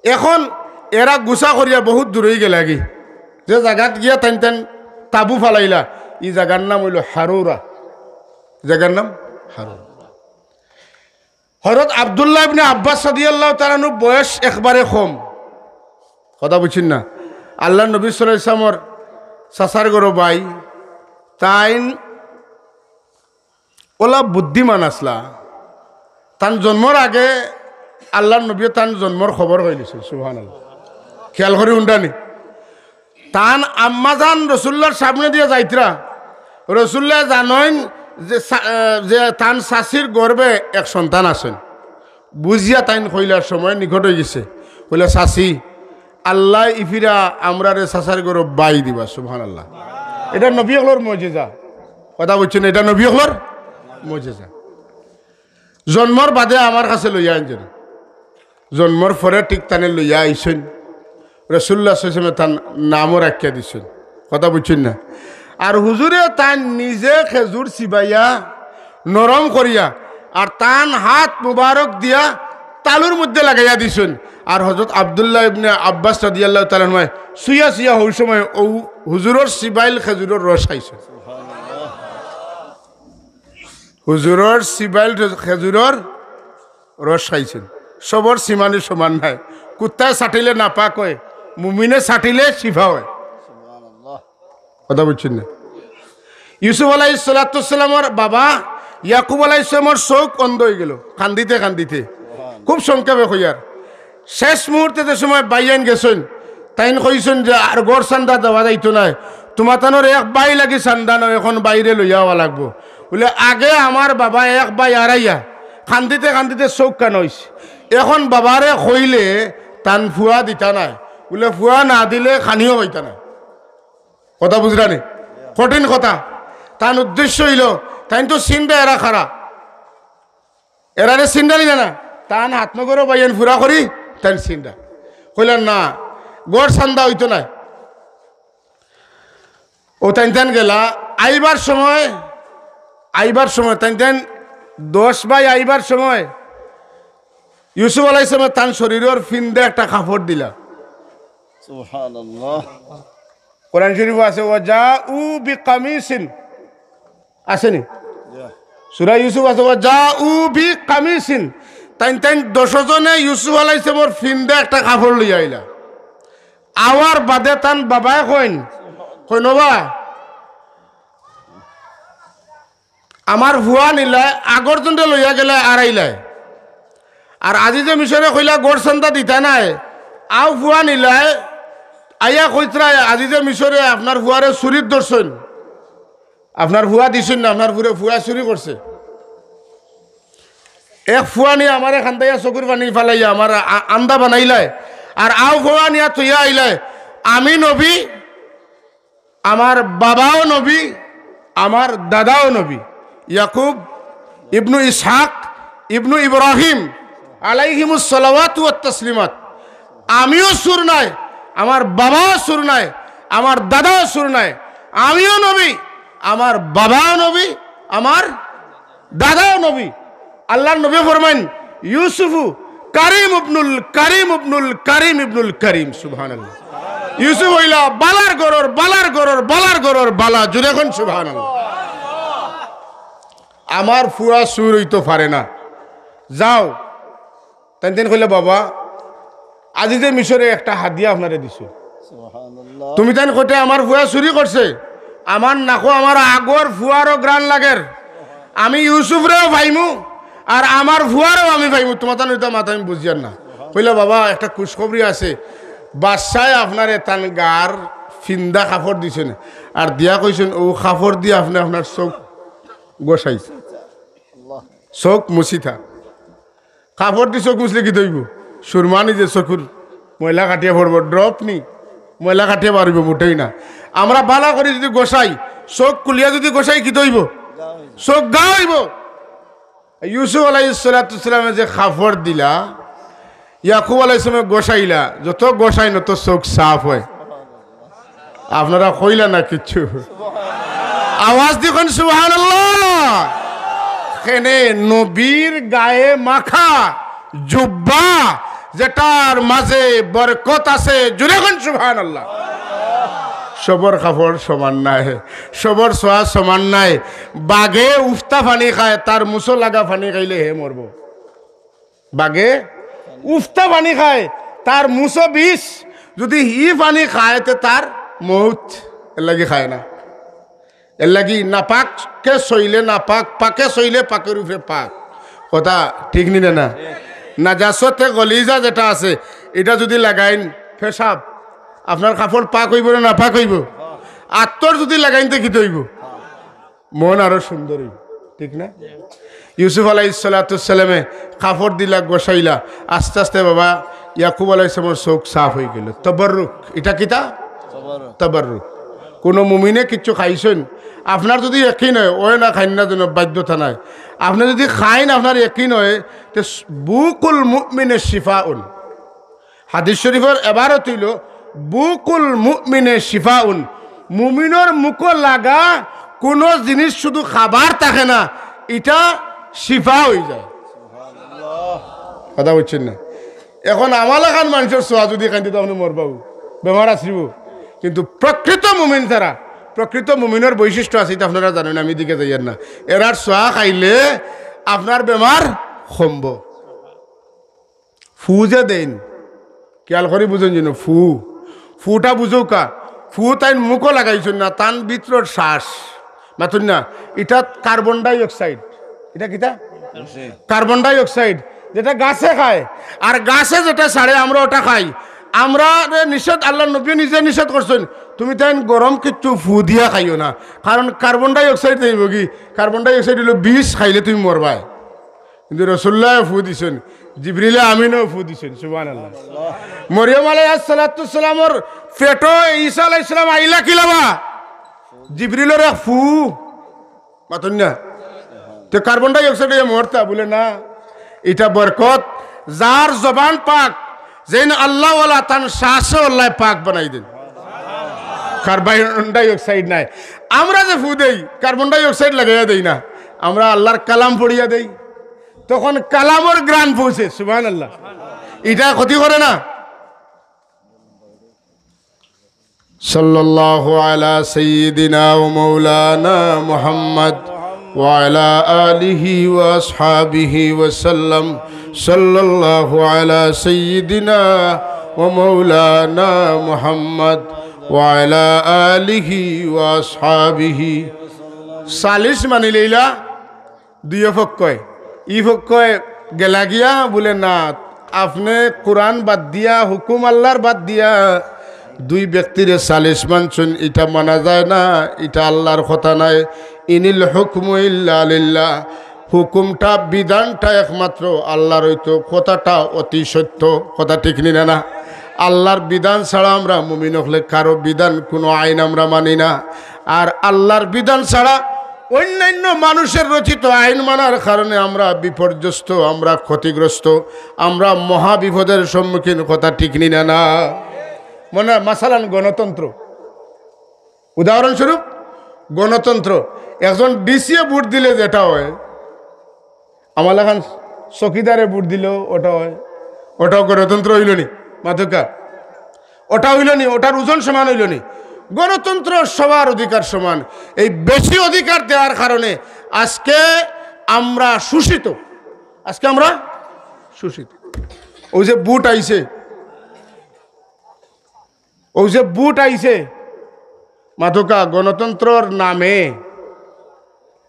এখন এরা গুছা করিয়া বহুত দূরই গেলাগি, যে জাগাত গিয়া তাইন তাইন তাবু ফালাইলা, ই জাগার নাম অইলো হারুরা। জাগার নাম হারুরা। হযরত আব্দুল্লাহ ইবনে আব্বাস রাদিয়াল্লাহু তাআলা আনহু বয়স একবারে কম। কথা বুঝছইন না? আল্লাহর নবী সাল্লাল্লাহু আলাইহি ওয়াসাল্লামর চাচার ঘরর ভাই, তাইন অলা বুদ্ধিমান আছলা। তান জন্মর আগে আল্লাহর নবীয়ে তান জন্মর খবর কইলিছইন। সুবহানাল্লাহ। খেয়াল করি হুনরানি। তান আম্মাজান রসুল্লাহর সামনে দিয়া যাইতরা, রসুল্লায় জানইন যে সা-, আহ, যে তান চাচির গর্ভে এক সন্তান আছইন। বুঝিয়া তাইন কইলা, "সময় নিকট অইগেছে।" কইলা, "চাচি, আল্লায় ইফিরা আমরারে চাচার ঘরর ভাই দিবা।" সুবহানাল্লাহ। ইটা নবী অকলর মুজিজা। কথা বুঝছইন? ইটা নবী অকলর মুজিজা। জন্মর বাদে আমার কাছে লইয়া আইছইন। জন্মর পরে ঠিক তানে লইয়া আইছইন। রাসূলুল্লাহ সাল্লাল্লাহু আলাইহি ওয়াসাল্লামে তান নামও রাখিয়া দিছইন। কথা বুঝছইন না? আর হুজুরে তান নিজে খেজুর চিবাইয়া নরম করিয়া আর তান হাত মুবারক দিয়া তালুর মধ্যে লাগাইয়া দিছইন। আর হযরত আব্দুল্লাহ ইবনে আব্বাস রাদিয়াল্লাহু তাআলা আনহুয়ে শুইয়া শুইয়া হউ সময় অউ হুজুরর চিবাইল খেজুরর রস খাইছইন। হুজুরর চিবাইল খেজুরর রস খাইছইন। সবর চিবানি সমান নায়। কুত্তায় চাটিলে নাপাক অয়, মুমিনে চাটিলে শিফা অয়। কথা বুঝছইন না? ইউসুফ আলাইহিস সালাতু ওয়াস সালামর বাবা ইয়াকুব আলাইহিস সালামর চউখ অন্ধ অইগেলো কান্দিতে কান্দিতে। খুব সংক্ষেপে কইয়ার, শেষ মুহূর্তে যে সময় ভাইয়াইন গেছইন, তাইন কইছইন যে, "আর ঘর চান্দা দেওয়া যাইতো নায়, তুমাতানর এক ভাই লাগি চান্দা নায়, এখন ভাইরে লইয়া আওয়া লাগবো।" বুলে, "আগে আমার বাবা এক ভাই হারাইয়া কান্দিতে কান্দিতে চউখ কানা অইছে, এখন বাবারে কইলে তান ফুয়া দিতা নায়, বুলে ফুয়া না দিলে খানিও পাইতা নায়।" কথা বুঝরানি? কঠিন কথা। তান উদ্দেশ্য অইলো, তাইন তো চিনরা এরা কারা। এরারে চিনরানি না, না। তান হাত নগরো ভাইয়াইন ফুরা করি, তাইন চিনরা। কইলা, "না, ঘর চান্দা অইতো নায়।" অউ তাইন তাইন গেলা, আইবার সময়, আইবার সময়, তাইন তাইন দশ ভাই আইবার সময় ইউসুফ আলাইহিস সালামে তান শরীরর ফিন্দা একটা কাপড় দিলা। সুবহানাল্লাহ। কোরআন শরীফো আছে, "ওয়া জাউ বি কামিসিন।" আছে নি? ইয়া। সূরা ইউসুফ আছে, "ওয়া জাউ বি কামিসিন।" তাইন তাইন দশ জনে ইউসুফ আলাইহিস সালামর ফিন্দা একটা কাপড় লইয়া আইলা। আওয়ার বাদে তান বাবায় কইন, কইন, "ও বা, আমার ফুয়া নিলায়, আগর জনরে লইয়া গেলায়, হারাইলায়। আর আজিজে মিশরে কইলা ঘর চান্দা দিতা নায়, আও ফুয়া নিলায়, আইয়া কইতরায় আজিজে মিশরে আপনার ফুয়ারে চুরিত ধরছইন, আপনার ফুয়া দিছইন না, আপনার ফুয়ায় চুরি করছে।" এক ফুয়া নিয়া আমারে কান্দাইয়া চকুর পানি ফালাইয়া আমার আ-, আন্দা বানাইলায়, আর আও ফুয়া নিয়া থইয়া আইলায়। আমি নবী, আমার বাবাও নবী, আমার দাদাও নবী, ইয়াকুব ইবনু ইসহাক ইবনু ইব্রাহিম আলাইহিমুস সালাওয়াতু ওয়াত তাসলিমাত। আমিও চুর নায়, আমার বাবাও চুর নায়, আমার দাদাও চুর নায়। আমিও নবী, আমার বাবাও নবী, আমার দাদাও নবী। আল্লাহর নবী ফরমাইন, "ইউসুফু কারিম ইবনুল কারিম ইবনুল কারিম ইবনুল কারিম।" সুবহানাল্লাহ। ইউসুফ অইলা বালার ঘরর, বালার ঘরর, বালার ঘরর বালা। জুরে কইন সুবহানাল্লাহ। আমার ফুয়া চুর অইতো পারে না। যাও, তাইন তাইন কইলা, "বাবা, আজিজে মিশরে একটা হাদিয়া আপনারে দিছইন।" সুবহানাল্লাহ। তুমি তাইন কইতে আমার ফুয়া চুরি করছে, আমার নাকো আমার আগর ফুয়ারও ঘ্রাণ লাগের। আমি ইউসুফরেও পাইমু, আর আমার ফুয়ারেও আমি পাইমু। তুমাতান ইতা মাত আমি বুঝিয়ার না। কইলা, "বাবা, একটা খুশখবরি আছে, বাদশায় আপনারে তান গার ফিন্দা কাপড় দিছইন, আর দিয়া কইছইন, "অউ কাপড় দিয়া আপনে আপনার চউখ ঘষাইতা, চউখ মুছিতা।" কাপড় দি চউখ মুছলে কিতা অইবো? সুরমা নি যে চকুর ময়লা কাটিয়া পড়বো, ড্রপ নি, ময়লা কাটিয়া বারইবো, মুটেই না। আমরা ভালা করি যুদি ঘষাই, চউখ খুলিয়া যুদি ঘষাই, কিতা অইবো? চউখ ঘা অইবো। ইউসুফ আলাইহিস সালাতু ওয়াস সালামে যে কাপড় দিলা, ইয়াকুব আলাইহিস সালামে ঘষাইলা, যত ঘষাইন অত চউখ সাফ অয়। আপনারা কইলা না কিচ্ছু। আওয়াজ দি কইন সুবহানাল্লাহ। কেনে নবীর গায়ে মাখা জুব্বা, যেটার মাঝে বরকত আছে, জুরে কইন সুবহানাল্লাহ। সবর কাপড় সমান নায়, সবর সওয়াব সমান নায়। বাঘে উফতা পানি খায়, তার মুছো লাগা পানি খাইলে হে মরবো। বাঘে উফতা পানি খায়, তার মুছো বিষ, যুদি হি পানি খায়, তে তার মউত। এর লাগি খায় না। এর লাগি নাপাকে ছইলে নাপাক, পাকে ছইলে পাকের উপরে পাক। কথা ঠিক নি না? নাজাসতে গলিজা যেটা আছে, ইটা যুদি লাগাইন, পেশাব, আপনার কাপড় পাক অইবো না নাপাক অইবো? আতর যুদি লাগাইন, তে কিতা অইবো? মন আরো সুন্দর অইবো, ঠিক না? ইউসুফ আলাইহিস সালাতু ওয়াস সালামে কাপড় দিলা, ঘষাইলা, আস্তে আস্তে বাবা ইয়াকুব আলাইহিস সালামর চউখ সাফ অইগেলো। তবররুক, ইটা কিতা? তবররুক। কুনু মুমিনে কিচ্ছু খাইছইন, আপনার যুদি একিন অয়, অয় না খাইন না যেন বাধ্যতা নাই। আপনে যুদি খাইন, আপনার একিন অয়, তে বুকুল মুমিনে শিফাউন। হাদিস শরিফর এবারত অইলো, "বুকুল মুমিনে শিফাউন।" মুমিনর মুখো লাগা কুনু জিনিস শুধু খাবার থাকে না, ইটা শিফা অইযায়। কথা বুঝছইন না? এখন আমার লাখান মানষর চউখ যুদি খাইন তে আপনে মরবাউ, বেমার আছরিবো। কিন্তু প্রকৃত মুমিন যারা, প্রকৃত মুমিনর বৈশিষ্ট্য আছে, ইটা আপনারা জানইন, আমি ইদিকে যাইয়ার না। এরার চউখ খাইলে আপনার বেমার কমবো। ফু যে দেইন, খিয়াল করি বুঝইন যেন, ফু, ফুটা বুঝউক্কা, ফু তাইন মুখো লাগাইছইন না, তান ভিতরর শ্বাস, মাতইন না, ইটা কার্বন ডাই অক্সাইড, ইটা কিতা? কার্বন ডাই অক্সাইড, যেটা গাছে খায়, আর গাছে যেটা ছাড়ে আমরা ওটা খাই। আমরারে নিষেধ, আল্লার নবীয়ে নিজে নিষেধ করছইন, তুমি তাইন গরম কিচ্ছু ফু দিয়া খাইও না, কারণ কার্বন ডাই অক্সাইড যাইবোগি, কার্বন ডাই অক্সাইড অইলো বিষ, খাইলে তুমি মরবায়। কিন্তু রসুলুল্লায় ফু দিছইন, জিবরিলে আমিনেও ফু দিছইন। সুবহানাল্লাহ। মরিয়ম আলাইহিস সালাতু ওয়াস সালামর পেটো ঈসা আলাইহিস সালাম আইলা কিলাবা? জিবরিলর এক ফু। মাতইন না? তে কার্বন ডাই অক্সাইড অইয়া মরতা? বুলে না, ইটা বরকত। যার জবান পাক, যেইন আল্লাওয়ালা, তান শ্বাসও আল্লায় পাক বানাই দেইন। কার্বন ডাই অক্সাইড নায়। আমরা যে ফু দেই, কার্বন ডাই অক্সাইড লাগাইয়া দেই না, আমরা আল্লার কালাম পড়িয়া দেই, তখন কালামর ঘ্রাণ পৌঁছে। সুবহানাল্লাহ। ইটা ক্ষতি করে না? সাল্লাল্লাহু আলা সাইয়্যিদিনা ওয়া মাওলানা মুহাম্মদ ওয়া আলা আলিহি ওয়া আসহাবিহি ওয়া সাল্লাম। সাল্লাল্লাহু আলা সাইয়্যিদিনা ওয়া মাওলানা মুহাম্মদ ওয়া আলা আলিহি ওয়া আসহাবিহি। সালিশ মানিলাইলা দুইও পক্ষয়। ই পক্ষয় গেলা গিয়া বুলে, "না, আপনে কোরআন বাদ দিয়া, হুকুম আল্লার বাদ দিয়া দুই ব্যক্তিরে সালিশ মানছইন, ইটা মানা যায় না, ইটা আল্লার কথা নায়। ইনিল হুকমু ইল্লা লিল্লাহ।" হুকুমটা, বিধানটা একমাত্র আল্লার অইতো। কথাটা অতি সত্য, কথা ঠিক নি না? না, আল্লার বিধান ছাড়া আমরা মুমিন অকলে কারো বিধান, কুনু আইন আমরা মানি না। আর আল্লার বিধান ছাড়া অন্যান্য মানুষের রচিত আইন মানার কারণে আমরা বিপর্যস্ত, আমরা ক্ষতিগ্রস্ত, আমরা মহাবিপদের সম্মুখীন, কথা ঠিক নি না? না, মনে হয়, মাসালান, গণতন্ত্র, উদাহরণস্বরূপ গণতন্ত্র, একজন ডিসিয়ে ভোট দিলে যেটা হয়, আমার লাখান চকিদারে ভোট দিল, ওটা হয়, ওটাও গণতন্ত্র অইলো নি? মাতউক্কা, ওটা অইলো নি? ওটার ওজন সমান অইলো নি? গণতন্ত্র সবার অধিকার সমান। এই বেশি অধিকার দেওয়ার কারণে আজকে আমরা শোষিত, আজকে আমরা শোষিত। ওই যে ভোট আইছে, ওই যে ভোট আইছে, মাতউক্কা, গণতন্ত্রর নামে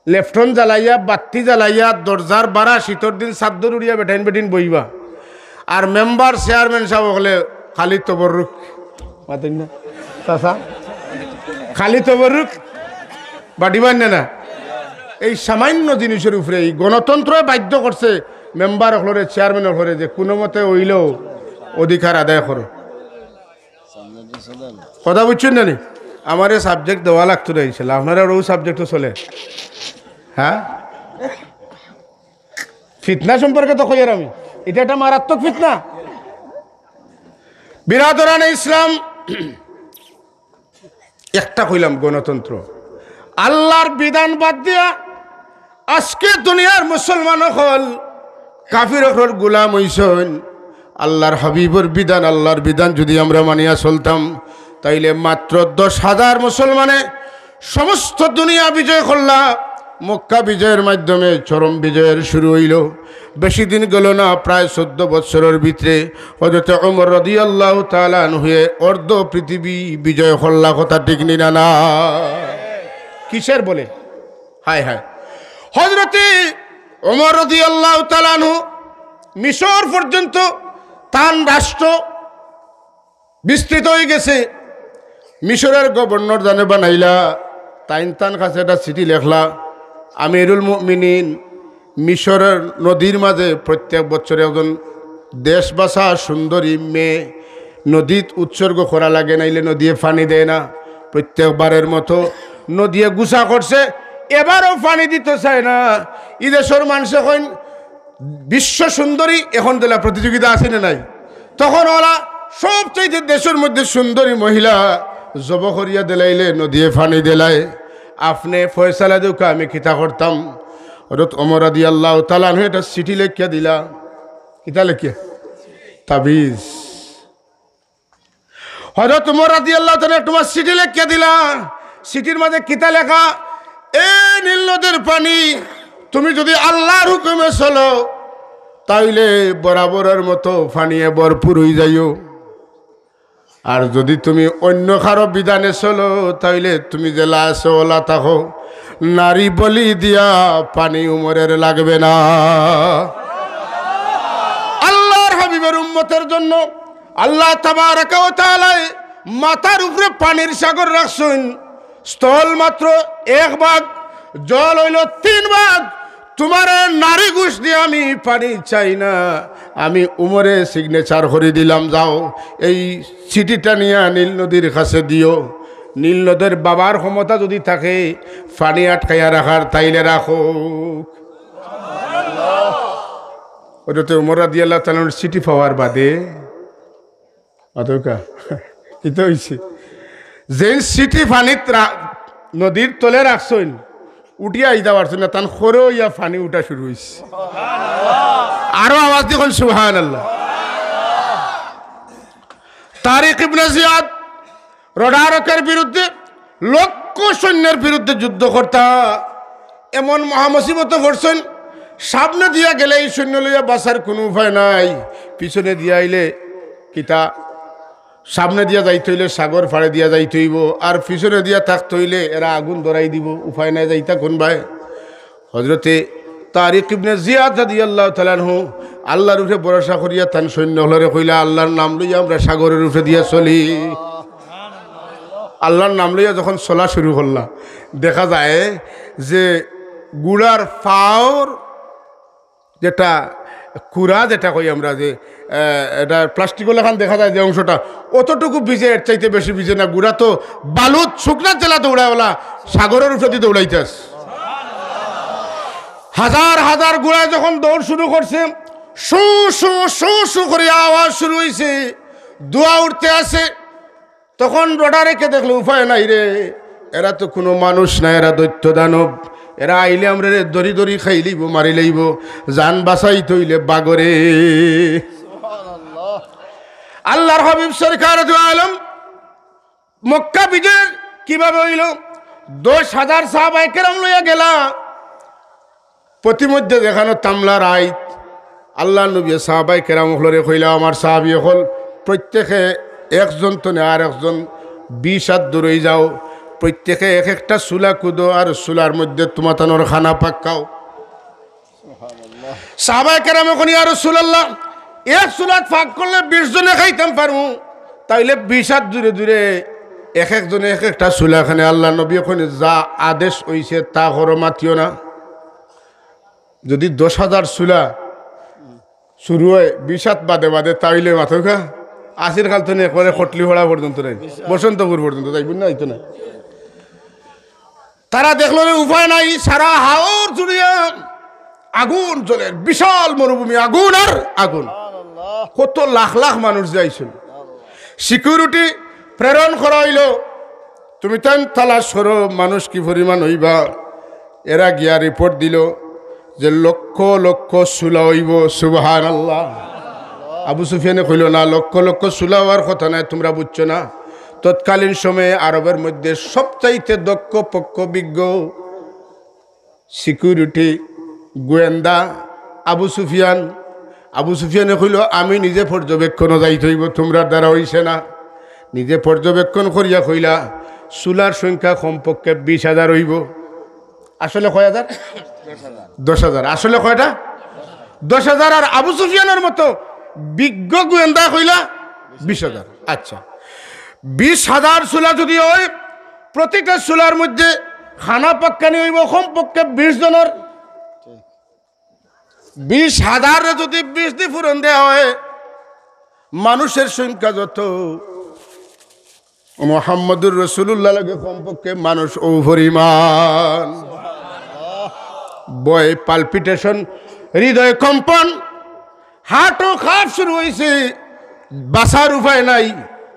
লেফটন জ্বালাইয়া, বাত্তি জ্বালাইয়া, দরজার বারা শীতর দিন চাদ্দর উড়িয়া বেটাইন বেটিন বইবা। আর মেম্বার, চেয়ারম্যান সাব অকলে খালি তবররুক। মাতইন না? চাচা? খালি তবরুক বাড়িবার না না। এই সামান্য জিনিসের উপরে এই গণতন্ত্রয় বাধ্য করছে মেম্বার অকলরে, চেয়ারম্যান অকলরে যে কোনো মতে অইলেও অধিকার আদায় করো। কথা বুঝছইন না নি? আমারে সাবজেক্ট দেওয়া লাগতো না ইনশাল্লাহ, আপনারার অউ সাবজেক্টও চলে। হ্যাঁ, ফিতনা সম্পর্কে তো কইয়ার আমি, ইটা একটা মারাত্মক ফিতনা। বিরাদরানে ইসলাম, একটা কইলাম গণতন্ত্র, আল্লার বিধান বাদ দিয়া আজকে দুনিয়ার মুসলমান অকল কাফির অকলর গুলাম অইছইন। আল্লার হাবিবর বিধান, আল্লার বিধান যুদি আমরা মানিয়া চলতাম, তাইলে মাত্র দশ হাজার মুসলমানে সমস্ত দুনিয়া বিজয় করলা। মক্কা বিজয়ের মাধ্যমে চরম বিজয়ের শুরু অইলো। বেশি দিন গেলো না, প্রায় চৌদ্দ বৎসরর ভিতরে হযরতে ওমর রাদিয়াল্লাহু তাআলা আনহুয়ে অর্ধ পৃথিবী বিজয় করলা। কথা ঠিক নি না না? কিসের বলে? হায় হায়। হযরতে ওমর রাদিয়াল্লাহু তাআলা আনহু মিশর পর্যন্ত তান রাষ্ট্র বিস্তৃত অইগেছে। মিশরের গভর্নর জানে বানাইলা, তাইন তান কাছে একটা চিঠি লেখলা, "আমিরুল মুমিনিন, মিশরের নদীর মাঝে প্রত্যেক বছরে একজন দেশবাসা সুন্দরী মেয়ে নদীত উৎসর্গ করা লাগে, নাইলে নদীয়ে পানি দেয় না।" প্রত্যেকবারের মতো নদীয়ে গুসা করছে, এবারও পানি দিতো চায় না। ই দেশর মানষে কইন, "বিশ্ব সুন্দরী এখন দিলা প্রতিযোগিতা আছে না নাই?" তখন অলা সবচাইতে দেশর মধ্যে সুন্দরী মহিলা জব করিয়া দিলাইলে নদীয়ে পানি দিলায়। "আপনে ফয়সালা দেউক্কা, আমি কিতা করতাম?" হযরত ওমর রাদিয়াল্লাহু তাআলা আনহু একটা চিঠি লেখিয়া দিলা। কিতা লেখিয়া? তাবিজ। হযরত ওমর রাদিয়াল্লাহু তাআলা তোমার চিঠি লেখিয়া দিলা। চিঠির মাঝে কিতা লেখা? "এ নীল নদীর পানি, তুমি যুদি আল্লার হুকুমে চলো, তাইলে বরাবরের মতো পানিয়ে ভরপুর অইযাইও। আর যুদি তুমি অইন্য কারো বিধানে চলো, তাইলে তুমি যেলা আছো অলা থাকো। নারী বলি দিয়া পানি উমরের লাগবে না।" আল্লার হাবিবর উম্মতের জন্য আল্লাহ তাবারাকা ওয়া তাআলায় মাথার উপরে পানির সাগর রাখছইন, স্থল মাত্র এক ভাগ, জল অইলো তিন ভাগ। তোমারে নারী ঘুষ দিয়া আমি পানি চাই না, আমি উমরে সিগনেচার করি দিলাম, যাও এই চিঠিটা নিয়া নীল নদীর কাছে দিও। নীল নদীর বাবার ক্ষমতা যুদি থাকে পানি আটকাইয়া রাখার, তাইলে রাখউক। হযরতে উমর রাদিয়াল্লাহু তাআলা আনহুর চিঠি পাওয়ার বাদে, অতকা, কিতা অইছে? যেইন চিঠি পানিত রা-, নদীর তলে রাখছইন, উঠিয়া আইতা পারছইন না, তান খরো অইয়া পানি উঠা শুরু অইছে। আরো আওয়াজ দি কইন সুবহানাল্লাহ। তারিক ইবনে জিয়াদ রোডারকের বিরুদ্ধে, লক্ষ সৈন্যের বিরুদ্ধে যুদ্ধ করতা, এমন মহামুসিবতে পড়ছইন, সামনে দিয়া গেলে ই সৈন্য লইয়া বাঁচার কুনু উপায় নাই, পিছনে দিয়া আইলে কিতা, সামনে দিয়া যাইতে অইলে সাগর পাড়ে দিয়া যাইতে অইবো, আর পিছনে দিয়া থাকতে অইলে এরা আগুন ধরাই দিবো, উপায় নাই, যাইতা কুনবায়? হযরতে তারিক ইবনে জিয়াদ রাদিয়াল্লাহু তাআলা আনহু আল্লার উপরে ভরসা করিয়া তান সৈন্য অকলরে কইলা, "আল্লার নাম লইয়া আমরা সাগরের উপরে দিয়া চলি।" আল্লার নাম লইয়া যখন চলা শুরু করলা, দেখা যায় যে ঘুড়ার পাওর যেটা কুড়া যেটা কই আমরা যে, আহ, এটা প্লাস্টিকর লাখান দেখা যায় যে অংশটা, অতটুকু ভিজে, এর চাইতে বেশি ভিজে না। ঘুড়া তো বালুত শুকনা জেলা দৌড়ায়, অলা সাগরের উপরেদি দৌড়াইতাছে। হাজার হাজার ঘুড়ায় যখন দৌড় শুরু করছে, শু শু শু শু করি আওয়াজ শুরু অইছে, ধোঁয়া উঠতে আছে। তখন রোডারকে দেখলে, উপায় নাই রে, এরা তো কুনু মানুষ না, এরা দৈত্য দানব, এরা আইলে আমরারে ধরি ধরি খাইলিবো, মারিলাইবো, জান বাঁচাইতে অইলে বাগরে। আল্লার হাবিব সরকার দু আলম মক্কা বিজয় কিভাবে অইলো? দশ হাজার সাহাবায়ে কেরাম লইয়া গেলা, পথিমধ্যে যেখানো তামলা রাইত, আল্লার নবীয়ে সাহাবায়ে কেরাম অকলরে কইলা, "আমার সাহাবী অকল, প্রত্যেকে একজন তনে আর একজন বিশ হাত দূরই যাও, প্রত্যেকে এক একটা চুলা কুদো আর চুলার মধ্যে তুমাতানোর খানা পাক্কাও।" সাহাবায়ে কেরামে কইন, "ইয়া রাসূলুল্লাহ, এক চুলাত পাক করলে বিশ জনে খাইতাম পারমু, তাইলে বিশ হাত দূরে দূরে এক একজনে এক একটা চুলা খানে। আল্লার নবীয়ে কইন, "যা আদেশ অইছে তা করো, মাতিও না।" যুদি দশ হাজার চুলা শুরু অয় বিশ আত বাদে বাদে, তা অইলে মাতউক্কা। আশির খাল থনে একবারে কটলিপাড়া পর্যন্ত নাই, বসন্তপুর পর্যন্ত যাইবো না, অইতো না। তারা দেখলো রে, উপায় নাই, সারা হাওর জুড়িয়া আগুন জ্বলের, বিশাল মরুভূমি, আগুন আর আগুন। কত লাখ লাখ মানুষ যাইছইন। সিকিউরিটি প্রেরণ করা অইলো, "তুমি তাইন তালাশ করো, মানুষ কি পরিমাণ অইবা।" এরা গিয়া রিপোর্ট দিলো যে লক্ষ লক্ষ চুলা অইবো। সুবহানাল্লাহ। আবু সুফিয়ানে কইলো, "না, লক্ষ লক্ষ চুলা অওয়ার কথা নায়, তুমরা বুঝছো না।" তৎকালীন সময়ে আরবের মধ্যে সবচাইতে দক্ষ পক্ষ বিজ্ঞ সিকিউরিটি গোয়েন্দা আবু সুফিয়ান। আবু সুফিয়ানে কইলো, "আমি নিজে পর্যবেক্ষণও যাইতে অইবো, তুমরার দ্বারা অইছে না।" নিজে পর্যবেক্ষণ করিয়া কইলা, "চুলার সংখ্যা কমপক্ষে বিশ হাজার অইবো।" আসলে কয় হাজার? দশ হাজার। আসলে কয়টা? দশ হাজার। আর আবু সুফিয়ানের মতো বিজ্ঞ গোয়েন্দা কইলা বিশ হাজার। আচ্ছা, বিশ হাজার চুলা যুদি অয়, প্রতিটা চুলার মধ্যে খানা পাক্কানি অইবো কমপক্ষে বিশ জনর। বিশ হাজাররে যুদি বিশ দি পূরণ দেওয়া অয়, মানুষের সংখ্যা যত, মুহাম্মদুর রাসূলুল্লাহ লগে কমপক্ষে মানুষ অউ পরিমাণ। ভয়, পালপিটেশন, হৃদয় কম্পন, হার্টও খাপ শুরু অইছে, বাঁচার উপায় নাই,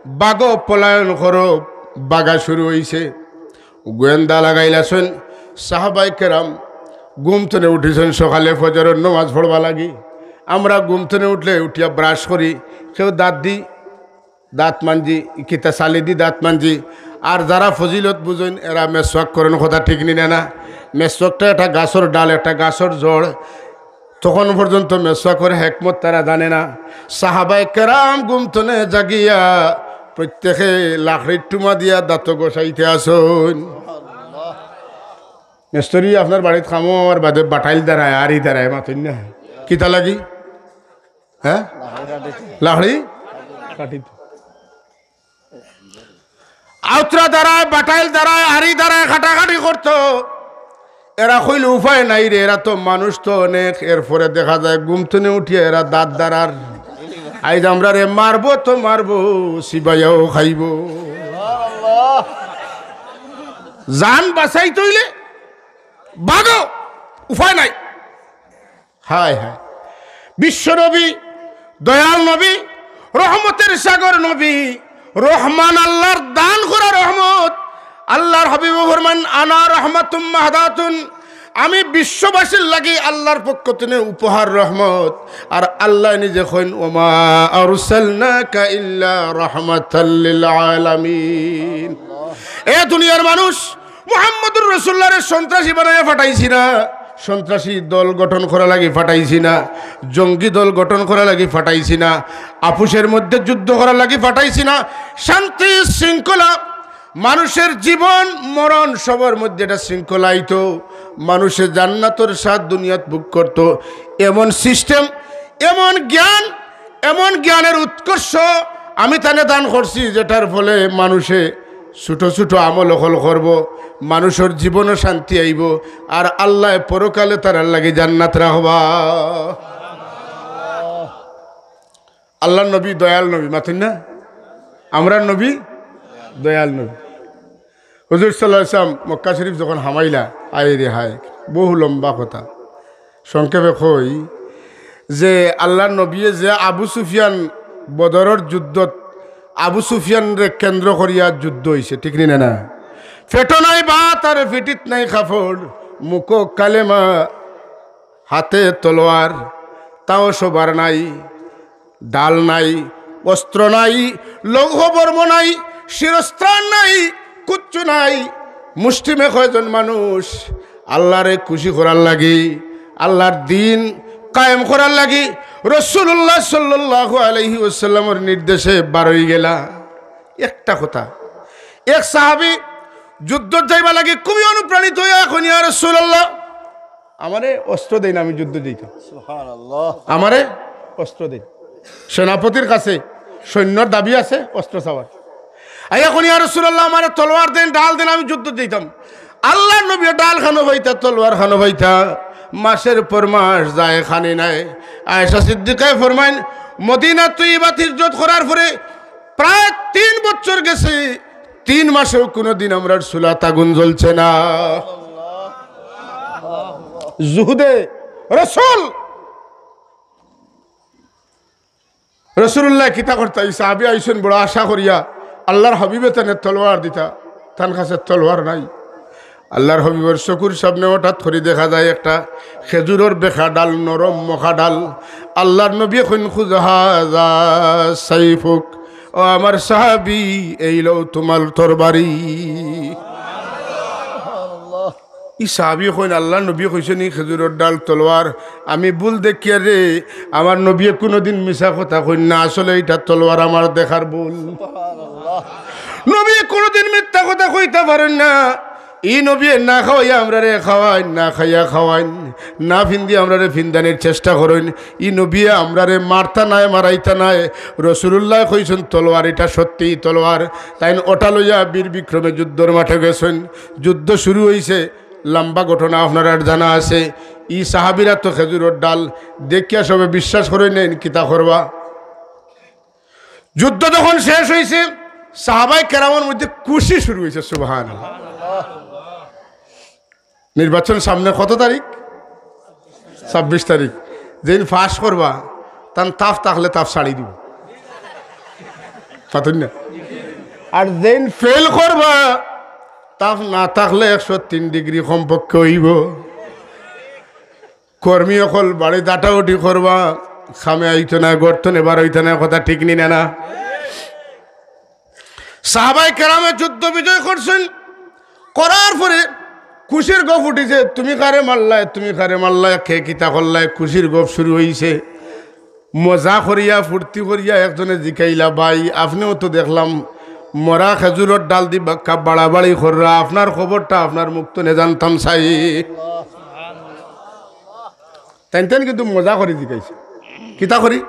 বাগো পলায়ন করো, বাগা শুরু অইছে। গোয়েন্দা লাগাইলাছইন, সাহাবায়ে কেরাম ঘুম থনে উঠিছইন সকালে ফজরর নমাজ পড়বা লাগি। আমরা ঘুম থনে উঠলে উঠিয়া ব্রাশ করি, কেউ দাঁত দি দাঁত মানজি, কিতা ছালি দি দাঁত মানজি। আর যারা ফজিলত বুঝইন, এরা মেসওয়াক করইন, কথা ঠিক নি না? মেসওয়াকটা একটা গাছর ডাল, একটা গাছর জড়। তখন পর্যন্ত মেসওয়াকর হেকমত তারা জানে না। সাহাবায়ে কেরাম ঘুম থনে জাগিয়া প্রত্যেকে লাকড়ির টুমা দিয়া দাঁত ঘষাইতে আছইন। মেস্তরি, আপনার বাড়িত কামো আমার বাদে বাটাইল দাঁড়ায়, আরি দাঁড়ায়, মাতইন না। কিতা লাগি? হ্যাঁ? লাকড়ি কাটিত। আউতরা দাঁড়ায়, বাটাইল দাঁড়ায়, আরি দাঁড়ায়, কাটাকাটি করতো। এরা কইল, "উপায় নাই রে, এরা তো মানুষ তো অনেক।" এরপরে দেখা যায় ঘুম থনে উঠিয়া এরা দাঁত দাঁড়ার। আইজ আমরারে মারবো তো মারবো, চিবাইয়াও খাইবো। জান বাঁচাইতে অইলে বাগো, উপায় নাই। হায় হায়, বিশ্বনবী, দয়াল নবী, রহমতের সাগর নবী, রহমান, আল্লাহর দান করা রহমত। আল্লাহর হাবিবে ফরমান, "আনা রহমাতুম মাহদাতুন", আমি বিশ্ববাসীর লাগি আল্লাহর পক্ষ থনে উপহার রহমত। আর আল্লায় নিজে কইন, "ওমা আরসালনাকা ইল্লা রাহমাতাল লিল আলামিন।" এ দুনিয়ার মানুষ, মুহাম্মদুর রাসূলুল্লাহরে সন্ত্রাসী বানাইয়া ফাটাইছি না, সন্ত্রাসী দল গঠন করা লাগি ফাটাইছি না, জঙ্গি দল গঠন করা লাগি ফাটাইছি না, আপুসের মধ্যে যুদ্ধ করা লাগি ফাটাইছি না। শান্তি শৃঙ্খলা, মানুষের জীবন মরণ সবর মধ্যে একটা শৃঙ্খলা আইতো, মানুষে জান্নাতর স্বাদ দুনিয়াত ভোগ করতো, এমন সিস্টেম, এমন জ্ঞান, এমন জ্ঞানের উৎকর্ষ আমি তানে দান করছি, যেটার ফলে মানুষে ছোট ছোট আমল অকল করবো, মানুষর জীবনও শান্তি আইবো, আর আল্লায় পরকালে তারার লাগি জান্নাত রাখবা। আল্লাহর নবী দয়াল নবী, মাতইন না? আমরার নবী দয়াল নবী। হুজুর সাল্লাল্লাহু আলাইহি ওয়াসাল্লাম মক্কা শরীফ যখন হামাইলা, আয় রে হায়, বহু লম্বা কথা। সংক্ষেপে কই যে আল্লাহর নবীয়ে যে আবু সুফিয়ান, বদরর যুদ্ধত আবু সুফিয়ানরে কেন্দ্র করিয়া যুদ্ধ অইছে, ঠিক নি না? না, পেটো নাই ভাত আর পিঠিত নাই কাপড়, মুখো কালেমা, হাতে তলোয়ার, তাও শোবার নাই, ঢাল নাই, অস্ত্র নাই, লৌহ বর্ম নাই, শিরস্ত্রাণ নাই, কুচ্ছু নাই। মুষ্টিমে কয়জন মানুষ আল্লাহরে খুশি করার লাগি, আল্লাহর দ্বীন কায়েম করার লাগি রাসূলুল্লাহ সাল্লাল্লাহু আলাইহি ওয়াসাল্লামর নির্দেশে বারই গেলা। একটা কথা, এক সাহাবী যুদ্ধত যাইবার লাগি খুবই অনুপ্রাণিত অইয়া কইন, "ইয়া রাসূলুল্লাহ, আমারে অস্ত্র দেইন, আমি যুদ্ধ যাইতাম।" সুবহানাল্লাহ। "আমারে অস্ত্র দেইন।" সেনাপতির কাছে সৈন্যর দাবি আছে অস্ত্র চাওয়ার। আইয়া কইন, "ইয়া রাসূলুল্লাহ, আমারে তলোয়ার দেন, ঢাল দেন, আমি যুদ্ধ দিতাম।" আল্লাহর নবী ঢাল খানো পাইতা, তলোয়ার খানো পাইতা, মাসের পর মাস যায়, খানি নাই। আয়েশা সিদ্দিকায় ফরমাইন, মদিনা তৈয়বাত হিজরত করার পরে প্রায় তিন বছর গেছে, তিন মাসেও কুনুদিন আমরার চুলাত আগুন জ্বলছে না। জুহুদে রসুল। রসুলুল্লাহ কিতা করতা? ই সাহাবী আইছইন বড় আশা করিয়া, আল্লাহর হাবিবে তানে তলোয়ার দিতা, তান কাছে তলোয়ার নাই। আল্লাহর হাবিবর চকুর সামনে হঠাৎ করি দেখা যায় একটা খেজুরর বেখা ডাল, নরম মখা ডাল। আল্লাহর নবী কইন, "খুযা হাযা সাইফুক।" ও আমার সাহাবী, এই লও তুমার তরবারি। ই সাহাবী কইন, "আল্লাহর নবী কইছইন ই খেজুরর ডাল তলোয়ার, আমি ভুল দেখিয়ার রে।" আমার নবীয়ে কুনুদিন মিছা কথা কইন না, আসলে ইটা তলোয়ার, আমার দেখার ভুল। নবীয়ে কুনুদিন মিথ্যা কথা কইতা পারইন না। ই নবীয়ে না খাওয়াইয়া আমরারে খাওয়াইন, না খাইয়া খাওয়াইন, না ফিন্দি আমরারে ফিন্দানির চেষ্টা করইন। ই নবীয়ে আমরারে মারতা নায়, মারাইতা নায়। রসুলুল্লায় কইছইন তলোয়ার, ইটা সত্যি তলোয়ার। তাইন ওটা লইয়া বীর বিক্রমে যুদ্ধর মাঠে গেছইন। যুদ্ধ শুরু অইছে, লম্বা ঘটনা আপনারার জানা আছে। ই সাহাবীরা তো খেজুরর ডাল দেখিয়া সবে বিশ্বাস করইন না, ইন কিতা করবা। যুদ্ধ যখন শেষ অইছে, সাহাবায়ে কেরামর মধ্যে খুশি শুরু অইছে। সুবহানাল্লাহ। নির্বাচন সামনে, কত তারিখ? ছাব্বিশ তারিখ। যেইন পাশ করবা, তান তাপ থাকলে তাপ ছাড়ি দিবো, পাতইন না? আর যেইন ফেইল করবা, তাপ না থাকলে একশো তিন ডিগ্রি কমপক্ষে অইবো। কর্মী অকল বাড়িত আটাউটি করবা, কামে আইতো না, গর্ত নেবার অইতো না, কথা ঠিক নি না? না, সাহাবায়ে কেরামে যুদ্ধ বিজয় করছইন, করার পরে খুশির গফ উঠিছে, "তুমি কারে মারলায়, তুমি কারে মারলায়, কে কিতা করলায়?" খুশির গফ শুরু অইছে, মজা করিয়া ফুর্তি করিয়া একজনে জিকাইলা, "ভাই, আপনেও তো দেখলাম মরা খেজুরর ডাল দি বাক্কা বাড়াবাড়ি কররা, আপনার খবরটা আপনার মুখ তনে জানতাম চাই।" তাইন তাইন কিন্তু মজা করি জিকাইছে, কিতা করি?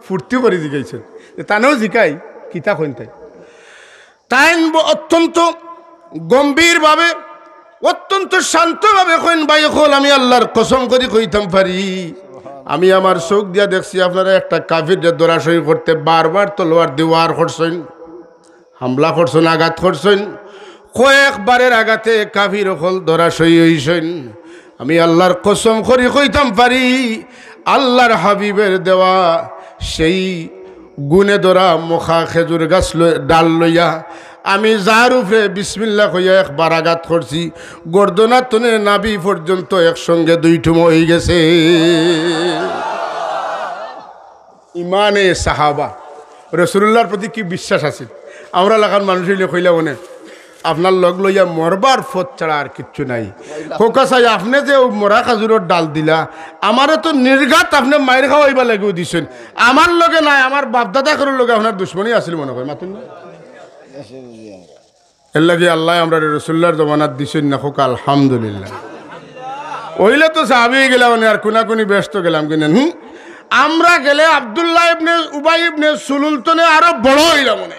ফুর্তি করি জিকাইছে। যে তানেও জিকাই, কিতা কইন তাই? তাইন ব-, অত্যন্ত গম্ভীরভাবে, অত্যন্ত শান্তভাবে কইন, "ভাই অকল, আমি আল্লাহর কসম করি কইতাম পারি, আমি আমার চউখ দিয়া দেখছি আপনারা একটা কাফিররে ধরাশয়ী করতে বারবার তলোয়ার দি ওয়ার করছইন, হামলা করছইন, আঘাত করছইন। কয়েকবারের আঘাতে কাফির অকল ধরাশয়ী অইছইন। আমি আল্লাহর কসম করি কইতাম পারি, আল্লাহর হাবিবের দেওয়া সেই গুণে ধরা মখা খেজুর গাছ লই-, ডাল লইয়া আমি যার উপরে বিসমিল্লাহ কইয়া একবার আঘাত করছি, গর্দনা তনে নাভি পর্যন্ত একসঙ্গে দুই টুমো অইগেছে।" ইমানে সাহাবা, রসুলুল্লাহর প্রতি কি বিশ্বাস আছে। আমরা লাখান মানুষ অইলে কইলা মনে, "আপনার লগ লইয়া মরবার পথ ছাড়া আর কিচ্ছু নাই।" খোকা চাই, আপনে যে অউ মরা খাজুরর ডাল দিলা, আমারে তো নির্ঘাত আপনে মাইর খাওয়াইবার লাগিউ দিছইন। আমার লগে নায়, আমার বাপদাদা অকলর লগে আপনার দুশমনি আছিল মনে কয়, মাতুন না? এর লাগি আল্লায় আমরারে রসুলুল্লাহর জমানাত দিছইন না, খোকা আলহামদুলিল্লাহ। অইলে তো সাহাবী গেলাম মানে আর কুনাকুনি বেশ তো গেলাম কিনা, হুম? আমরা গেলে আব্দুল্লাহ ইবনে উবাই ইবনে সুলুল তনে আরো বড় অইলাম মানে।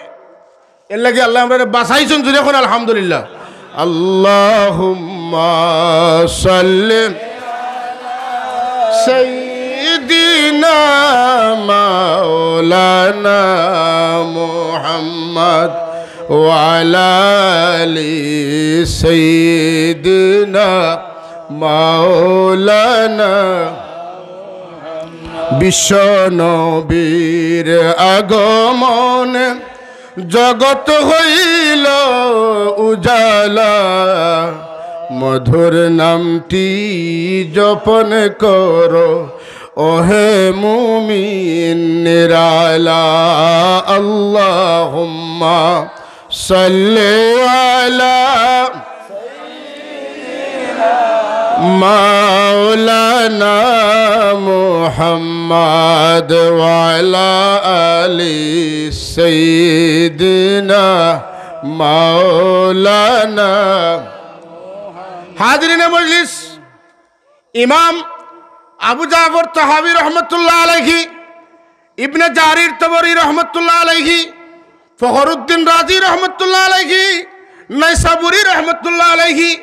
এর লাগি আল্লায় আমরারে বাঁচাইছইন, জুরে কইন আলহামদুলিল্লাহ। আল্লাহুম্মা সাল্লি সাইয়্যিদিনা মাওলানা মুহাম্মদ ওয়া আলা আলি সাইয়্যিদিনা মাওলানা। বিশ্ব নবীর আগমনে জগত হইল উজালা, মধুর নামটি জপন করো, ওহে মুমিন নিরালা। আল্লাহুম্মা সাল্লি আলা মাওলানা মুহাম্মদ ওয়া আলা আলি সাইয়্যিদিনা মাওলানা। হাজিরিনে মজলিস, ইমাম আবু জাফর তাহাবী রহমতুল্লাহ আলাইহি, ইবনে জারির তবরী রহমতুল্লাহ আলাইহি, ফখরুদ্দিন রাজি রহমতুল্লাহ আলাইহি, নাইসাবুরি রহমতুল্লাহ আলাইহি,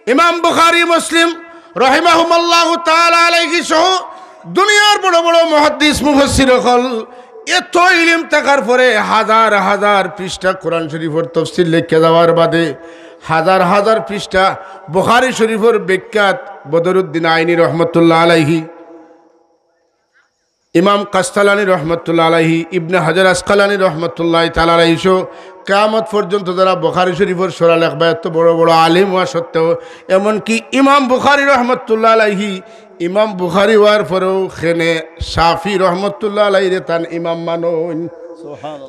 ইমাম বুখারী, মুসলিম রহিমাহুমুল্লাহু তাআলা আলাইহি সহ দুনিয়ার বড় বড় মুহাদ্দিস মুফাসসির অকল এত ইলিম থাকার পরে হাজার হাজার পৃষ্ঠা কোরআন শরীফর তফসির লেখিয়া যাওয়ার বাদে হাজার হাজার পৃষ্ঠা বুখারী শরীফর বিখ্যাত বদরুদ্দিন আইনি রহমতুল্লাহ আলাইহি, ইমাম কাস্তালানি রহমতুল্লাহ আলাইহি, ইবনে হাজার আসকালানি রহমতুল্লাহ তাআলা আলাইহি সহ কিয়ামত পর্যন্ত যারা বুখারী শরীফর শরহ লেখবা, এত বড় বড় আলিম হওয়া সত্ত্বেও, এমনকি ইমাম বুখারী রহমতুল্লাহ আলাইহি, ইমাম বুখারী হওয়ার পরেও খেনে শাফি রহমতুল্লাহ আলাইহিরে তান ইমাম মানইন।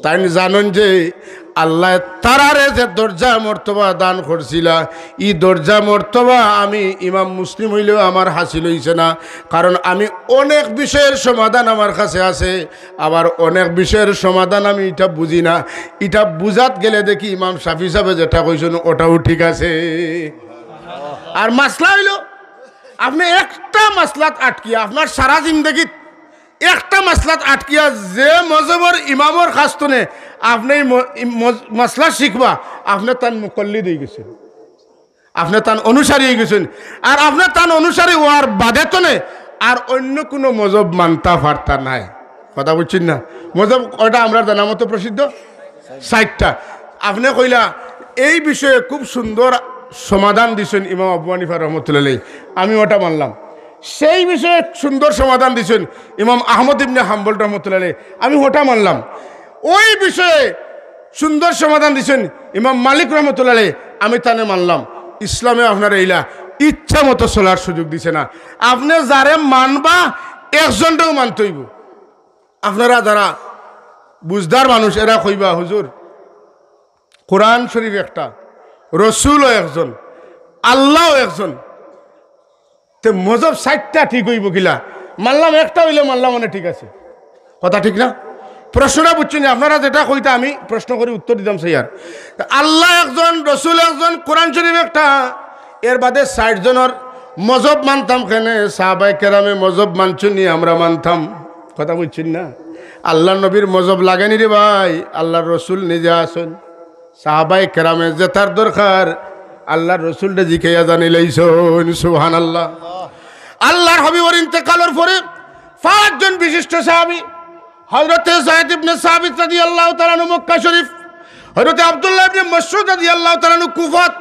তাইন জানইন যে আল্লায় তারারে যে দরজা মর্তবা দান করছিলা, ই দরজা মর্তবা আমি ইমাম মুসলিম অইলেও আমার হাসিল অইছে না, কারণ আমি অনেক বিষয়ের সমাধান আমার কাছে আছে, আবার অনেক বিষয়ের সমাধান আমি ইটা বুঝি না। ইটা বুঝাত গেলে দেখি ইমাম শাফি সাবে যেটা কইছইন ওটাও ঠিক আছে। আর মাসলা অইলো, আপনে একটা মাসলাত আটকিয়া আপনার সারা জিন্দেগিত একটা মাসলাত আটকিয়া যে মজহবর ইমামর কাছ থনে আপনে ই ম-, ই মজ-, মাসলা শিখবা, আপনে তান মুকল্লিদ অইগেছইন, আপনে তান অনুসারী অইগেছইন। আর আপনে তান অনুসারী হওয়ার বাদে থনে আর অইন্য কুনু মজহব মানতা পারতা নায়। কথা বুঝছইন না? মজহব কয়টা আমরার জানা মতো প্রসিদ্ধ? চাইরটা। আপনে কইলা, এই বিষয়ে খুব সুন্দর সমাধান দিছইন ইমাম আবু হানিফা রহমতুল্লাহ আলাইহি, আমি ওটা মানলাম। সেই বিষয়ে সুন্দর সমাধান দিছইন ইমাম আহমদ ইবনে হাম্বল রহমতুল্লাহ আলাইহি, আমি ওটা মানলাম। ওই বিষয়ে সুন্দর সমাধান দিছইন ইমাম মালিক রহমতুল্লাহ আলাইহি, আমি তানে মানলাম। ইসলামে আপনারে ইলা ইচ্ছা মতো চলার সুযোগ দিছে না। আপনে যারে মানবা, একজনরেও মানতে অইবো। আপনারা যারা বুঝদার মানুষ, এরা কইবা, "হুজুর, কোরআন শরীফ একটা, রসুলও একজন, আল্লাহও একজন, তে মজহব চাইরটা ঠিক অইবো কিলা? মানলাম একটা অইলে মানলাম, মানে ঠিক আছে।" কথা ঠিক না? প্রশ্নটা বুঝছইন নি? আপনারা যেটা কইতা আমি প্রশ্ন করি উত্তর দিতাম চাইয়ার। আল্লাহ একজন, রসুল একজন, কোরআন শরীফ একটা, এর বাদে চাইর জনর মজহব মানতাম কেনে? সাহাবায়ে কেরামে মজহব মানছইন নি, আমরা মানতাম। কথা বুঝছইন না? আল্লাহর নবীর মজহব লাগেনি রে ভাই, আল্লাহর রসুল নিজে আছইন। সাহাবায়ে কেরামে যেটার দরকার আল্লাহর রসুলরে জিকাইয়া জানিলাইছইন। সুবহানাল্লাহ। আল্লাহর হাবিবর ইন্তেকালর পরে পাঁচজন বিশিষ্ট সাহাবী, হযরতে যায়েদ ইবনে সাবিত রাদিয়াল্লাহু তাআলা আনহু মক্কা শরীফ, হযরতে আব্দুল্লাহ ইবনে মাসউদ রাদিয়াল্লাহু তাআলা আনহু কুফাত,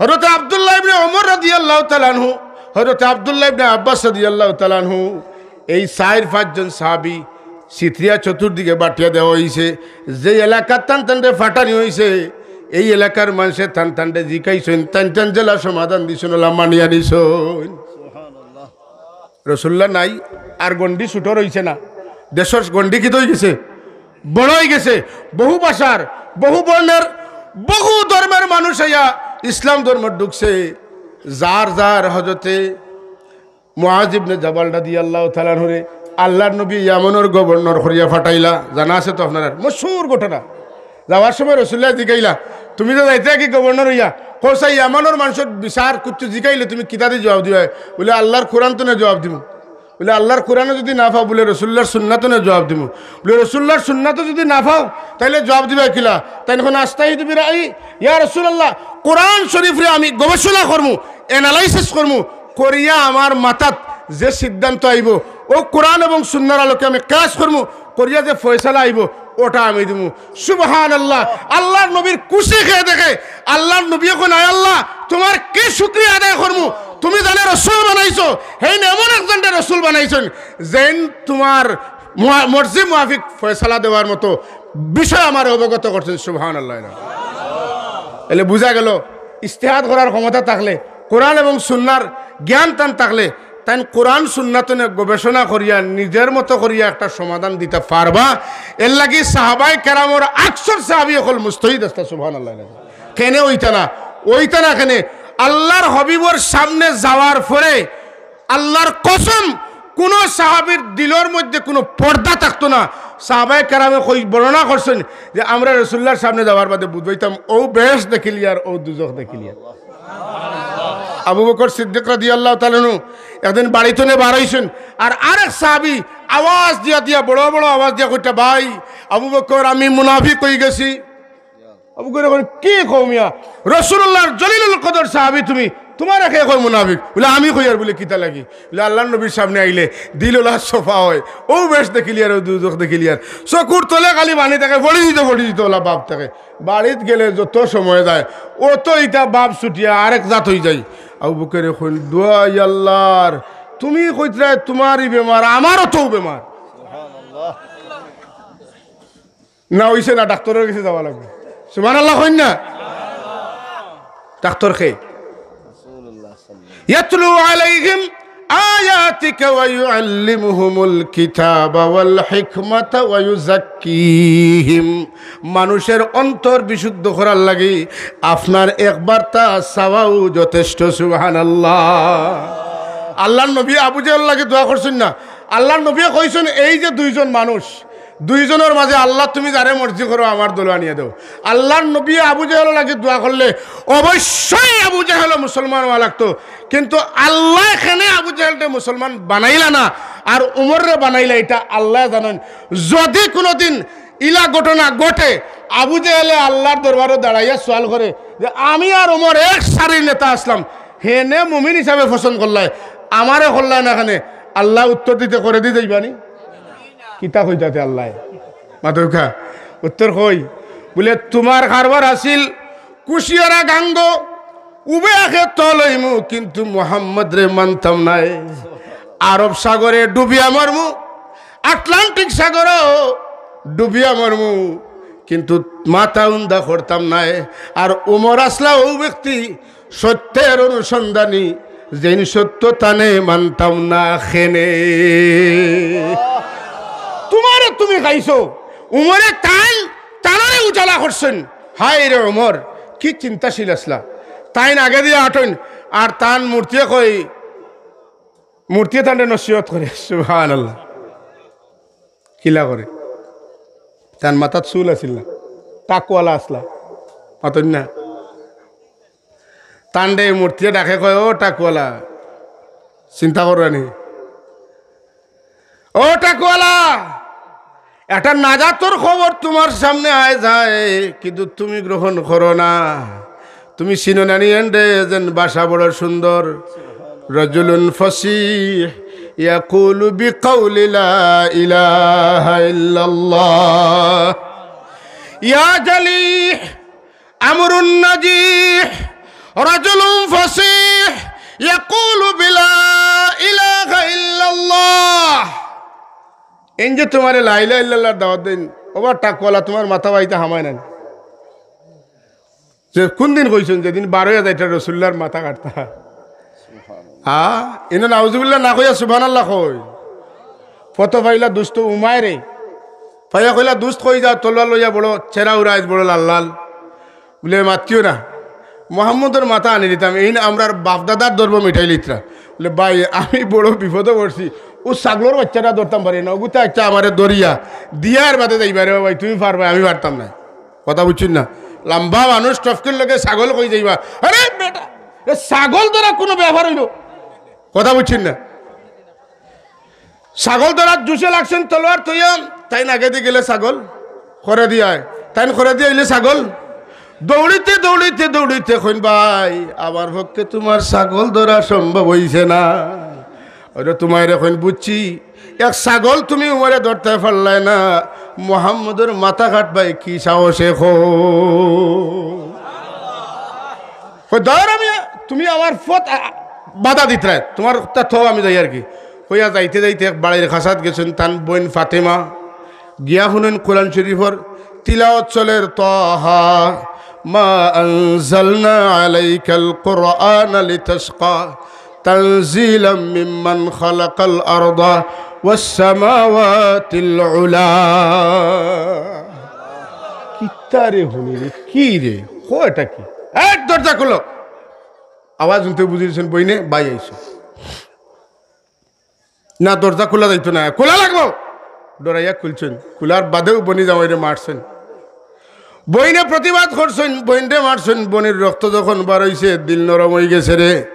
হযরতে আব্দুল্লাহ ইবনে ওমর রাদিয়াল্লাহু তাআলা আনহু, হযরতে আব্দুল্লাহ ইবনে আব্বাস রাদিয়াল্লাহু তাআলা আনহু, এই চাইর পাঁচজন সাহাবী ছিতরিয়া চতুর্দিকে বাটিয়া দেওয়া অইছে। যে এলাকার তান তানরে ফাটানি অইছে, এই এলাকার মানষে তান তানরে জিকাইছইন, তান তান যেলা সমাধান দিছইন, ওলা মানিয়া নিছইন। রসুল্লাহ নাই, আর গণ্ডি ছুটো রইছে না। দেশর গণ্ডি কিতা অইগেছে? বড় অইগেছে। বহু ভাষার, বহু বর্ণের, বহু ধর্মের মানুষ আইয়া ইসলাম ধর্মত ঢুকছে। যার যার হযরতে মুআজ ইবনে জাবাল রাদিয়াল্লাহু তাআলা আনহুরে আল্লাহর নবী ইয়ামনর গভর্নর করিয়া ফাটাইলা, জানা আছে তো আপনারার, মশহুর ঘটনা। যাওয়ার সময় রসুল্লায় জিকাইলা, "তুমি তো যাইতায় কি গভর্নর অইয়া?" কও চাই, ইয়ামনর মানষর বিচার কুচ্ছু জিকাইলে তুমি কিতাদি জবাব দিবায়? বুলে, "আল্লাহর কোরআন থনে জবাব দিমু।" বুলে, "আল্লাহর কোরআনো যুদি না পাও?" বুলে, "রসুল্লাহর সুন্নাত থনে জবাব দিমু।" বুলে, "রসুল্লাহর সুন্নাতো যুদি না পাও, তাইলে জবাব দিবায় কিলা?" তাইন কইন, "আস্তাহিদু বিরাই, ইয়া রাসূলুল্লাহ, কোরআন শরীফরে আমি গবেষণা করমু, analysis করমু, করিয়া আমার মাথাত যে সিদ্ধান্ত আইবো, অউ কোরআন এবং সুন্নার আলোকে আমি কিয়াস করমু, করিয়া যে ফয়সালা আইবো, ওটা আমি দিমু।" সুবহানাল্লাহ। আল্লাহর নবীর খুশি কে দেখে, আল্লাহর নবীয়ে কইন, "আয় আল্লাহ, তুমার কি শুকরিয়া আদায় করমু? তুমি যানে রসুল বানাইছো, হেইন এমন একজনরে রসুল বানাইছইন, যেইন তুমার মুয়া-, মর্জি মুয়াফিক ফয়সালা দেওয়ার মতো বিষয় আমারে অবগত করছইন।" সুবহানাল্লাহ। এলে বুঝা গেল, ইজতিহাদ করার ক্ষমতা থাকলে, কোরআন এবং সুন্নার জ্ঞান তান থাকলে, তাইন কোরআন সুন্নাত থনে গবেষণা করিয়া নিজের মতো করিয়া একটা সমাধান দিতা পারবা। এরলাগি সাহাবায়ে কেরামর আকসর সাহাবী অকল মুজতাহিদ আছলা, সুবহানাল্লাহ। কেনে অইতা না? অইতা না কেনে? আল্লাহর হাবিবর সামনে যাওয়ার পরে আল্লাহর কসম, কুনু সাহাবীর দিলর মধ্যে কুনু পর্দা থাকতো না। সাহাবায়ে কেরামে কই বর্ণনা করছইন যে, "আমরা রাসুলুল্লাহর সামনে যাওয়ার বাদে বুঝ পাইতাম, অউ বেহেশত দেখিলিয়ার, অউ দুজখ দেখিলিয়ার।" আবু বকর সিদ্দিক রাদিয়াল্লাহু তাআলা আনহু একদিন বাড়ি থনে বার অইছইন, আর আরেক সাহাবী আওয়াজ দিয়া দিয়া, বড় বড় আওয়াজ দিয়া কইতা, "ভাই আবু বকর, আমি মুনাফিক অইগেছি।" আবু বকরে কইন, "কি কও মিয়া? রাসূলুল্লাহর জলিলুল কদর সাহাবী তুমি, তুমারে কে কয় মুনাফিক?" বুলে, "আমি কই আর বুলে কিতা লাগি?" বুলে, "আল্লাহর নবীর সামনে আইলে দিল ওলা সফা অয়, অউ বেশ দেখিলিয়ার, অউ দুজখ দেখিলিয়ার, চকুর তলে খালি পানি থাকে, পড়ি দিত, পড়ি দিত ওলা ভাব থাকে। বাড়িত গেলে যত সময় যায়, অত ইতা ভাব ছুটিয়া আরেক জাত অই যায়।" আবু বকরে কইন, "দোয়াই আল্লাহর, তুমি কইতরায় তুমারই বেমার, আমারও তো বেমার।" না অইছে না, ডাক্তরর গেছে যাওয়া লাগবো। সুবহানাল্লাহ কইন না? ডাক্তর কে? ইয়াতলু আলাইহিম আয়াতিকা ওয়া ইউআল্লিমুহুমুল কিতাবা ওয়াল হিকমাতা ওয়া ইউযাক্কিহিম। মানুষের অন্তর বিশুদ্ধ করার লাগি আপনার একবারতা চাওয়াউ যথেষ্ট। সুবহানাল্লাহ। আল্লাহর নবী আবু জেহেলর লাগি দোয়া করছইন না? আল্লাহর নবীয়ে কইছইন, এই যে দুইজন মানুষ, দুইজনর মাঝে আল্লাহ তুমি যারে মর্জি করো আমার দলো আনিয়া দেও। আল্লাহর নবী আবু জেহেলর লাগি দোয়া করলে অবশ্যই আবু জেহেলও মুসলমান অওয়া লাগতো, কিন্তু আল্লায় কেনে আবু জেহেলরে মুসলমান বানাইলা না আর উমররে বানাইলা, ইটা আল্লায় জানইন। যদি কুনুদিন ইলা ঘটনা ঘটে, আবু জেহেলে আল্লাহর দরবারো দাঁড়াইয়া সওয়াল করে যে, "আমি আর উমর এক সারির নেতা আছলাম, হেনে মুমিন হিসাবে পছন্দ করলায়, আমারে করলায় না কেনে?" আল্লায় উত্তর দিতে করে দি যাইবানি? কিতা কইতা তে আল্লায়? মাতউক্কা। উত্তর কই? বুলে, "তুমার কারবার আছিল কুশিয়ারা গাঙ্গো, উবে আখে তলইমু, কিন্তু মুহাম্মদরে মানতাম নায়। আরব সাগরে ডুবিয়া মরমু, আটলান্টিক সাগরও ডুবিয়া মরমু, কিন্তু মাথা উন্দা করতাম নায়।" আর উমর আছলা অউ ব্যক্তি, সত্যের অনুসন্ধানী, যেইন সত্য তানে মানতাম না কেনে। তুমারে তুমি খাইছো, উমরে তাইন, তানরে উজালা করছইন। হায় রে উমর, কি চিন্তাশীল আছলা। তাইন আগেদি আটইন, আর তান মূর্তিয়ে কই, মূর্তিয়ে তানরে নসিহত করে। সুবহানাল্লাহ। কিলা করে? তান মাথাত চুল আছিল না, টাকওয়ালা আছলা, মাতইন না। তানরে মূর্তিয়ে ডাকে কয়, "ও টাকওয়ালা, চিন্তা কররানি? ও টাকওয়ালা, একটা নাজাতর খবর তুমার সামনে আয় যায়, কিন্তু তুমি গ্রহণ করো না। তুমি চিনো না নি এনরে, যেন ভাষা বড় সুন্দর। রাজুলুন ফাসিহ ইয়াকুলু বিকাউলি লা ইলাহা ইল্লাল্লাহ। ইয়া জালিহ, আমরুন নাজিহ, রাজুলুন ফাসিহ ইয়াকুলু বিলা ইলাহা ইল্লাল্লাহ।" এইন যে তুমারে লা ইলাহা ইল্লাল্লাহর দাওয়াত দেইন, ওবা টাকওয়ালা, তুমার মাথা বাড়িতে হামায় নাই। যে কুনদিন কইছইন? যেদিন বারইয়া যাইতা রসুলুল্লাহর মাথা কাটতা। হ্যাঁ, ইনো নাউজুবিল্লাহ না কইয়া সুবহানাল্লাহ কই। ফতো পাইলা দুস্ত উমাইরে, পাইয়া কইলা, "দুস্ত কই যাও, তলোয়ার লইয়া বড় চেরা উড়াইছ, বড় লাল লাল।" বুলে, "মাতিও না, মোহাম্মদর মাথা আনি দিতাম, এইন আমরার বাপদাদার ধর্ম মিটাইলিতরা।" বুলে, "ভাই, আমি বড় বিপদো পড়ছি, অউ ছাগলর বাইচ্চাটা ধরতাম পারি না, অগুতে আইচ্ছা আমারে ধরিয়া দিয়ার বাদে যাইবায় রে ভাই, তুমি পারবায়, আমি পারতাম নায়।" কথা বুঝছইন না? লাম্বা মানুষ টফকির লগে ছাগল কই যাইবা? আরে বেটা, এ ছাগল ধরা কুনু ব্যাপার অইলো? কথা বুঝছইন না? ছাগল ধরার জুশে লাগছইন তলোয়ার থইয়া, তাইন আগেদি গেলে ছাগল, খরে দিয়া আয়, তাইন খরে দিয়া আইলে ছাগল। দৌড়িতে, দৌড়িতে, দৌড়িতে কইন, "ভাই, আমার পক্ষে তুমার ছাগল ধরা সম্ভব অইছে না।" ওরে তুমারে কইন, "বুঝছি, এক ছাগল তুমি উমরে ধরতায় পারলায় না, মোহাম্মদর মাথা কাটবায় কি সাহসে কও?" কয়, "ধর আমি, তুমি আমার পথ, আ, আ, বাধা দিতরায়, তুমার তা থও, আমি যাই আর কি।" কইয়া যাইতে যাইতে এক বাড়ির কাছাত গেছইন, তান বইন ফাতেমা। গিয়া হুনইন কোরআন শরীফর তিলাওয়াত চলের, "তাহা মা আনজালনা আলাইকাল কুরআনা লিতাশকা।" তানজিলাম মিম্মান খালাকাল আরদা ওয়াস সামাওয়াতিল উলা। কিতারে হুনি রে, কি রে? কয়টা কি? এক দরজা খুলো। আওয়াজ হুনতে বুঝিলছইন বইনে, ভাই আইছো। না, দরজা খোলা যাইতো না, খোলা লাগবো। ডরাইয়া খুলছইন, খুলার বাদেও বইনি জামাইরে মারছইন। বইনে প্রতিবাদ করছইন, বইনরে মারছইন, বইনর রক্ত যখন বার অইছে, দিল নরম অই গেছে রে।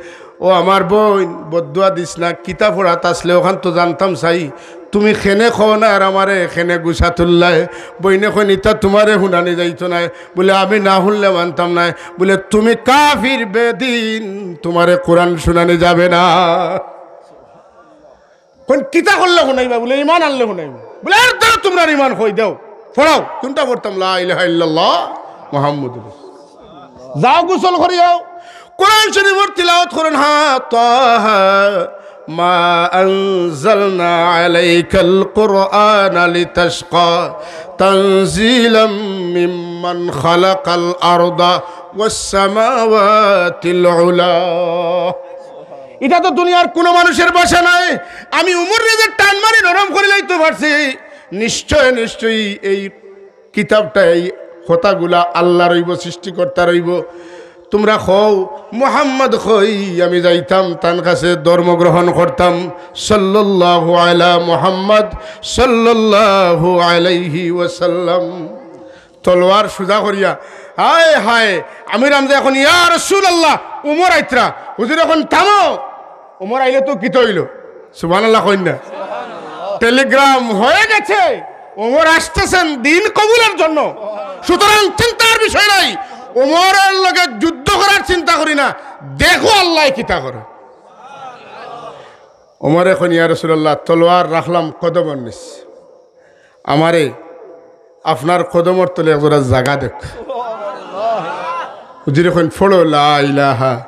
ও আমার বইন, বদদুয়া দিস না, কিতা পড়াত আছলে অখান তো জানতাম চাই। তুমি কেনে কও না আর আমারে কেনে গুছা তুললায়। বইনে কইন, "ইতা তুমারে হুনানি যাইতো নায়।" বুলে, "আমি না হুনলে মানতাম নায়।" বুলে, "তুমি কাফির, বেদিন, তুমারে কুরআন হুনানি যাবে না।" কইন, "কিতা করলে হুনাইবা?" বুলে, "ইমান আনলে হুনাইবা।" বুলে, "আর দেও তুমরার ইমান, কই দেও, পড়াও।" কুনটা পড়তাম? লা ইলাহা ইল্লাল্লাহ মুহাম্মাদুর রাসূলুল্লাহ। যাও গোসল করিয়াও, কুরআন শরীফর তিলাওয়াত করইন। হা, তাহা, মা আনজালনা আলাইকাল কুরআনা লিতাশকা, তানজিলাম মিম্মান খালাকাল আরদা ওয়াস সামাওয়াতিল উলা। ইটা তো দুনিয়ার কুনু মানুষের ভাষা নায়। আমি উমররে যে টান মারি নরম করিলাইতো পারছি, নিশ্চয়, নিশ্চয়ই এই কিতাবটা, এই কথাগুলা আল্লার অইবো, সৃষ্টিকর্তার অইবো। তুমরা কও, মুহাম্মদ কই, আমি যাইতাম তান কাছে, ধর্ম গ্রহণ করতাম। সাল্লাল্লাহু আলা মুহাম্মদ, সাল্লাল্লাহু আলাইহি ওয়াসাল্লাম। তলোয়ার সুজা করিয়া, হায় হায়, আমির হামজা কইন, "ইয়া রাসূলুল্লাহ।" উমর আইতরা, "হুজুর, অখন থামো।" উমর আইলে তো কিতা অইলো? সুবহানাল্লাহ কইন না। টেলিগ্রাম হয়ে গেছে, উমর আসতেছেন দিন কবুলের জন্য। সুতরাং চিন্তার বিষয় নাই, উমরের লগে যুদ্ধ করার চিন্তা করি না, দেখো আল্লায় কিতা করে। উমরে কইন, "ইয়া রাসূলুল্লাহ, তলোয়ার রাখলাম কদমর নিচে, আমারে আপনার কদমর তলে এক জোড়া জাগা দেউক।" হুজুরে কইন, "পড়ো লা ইলাহা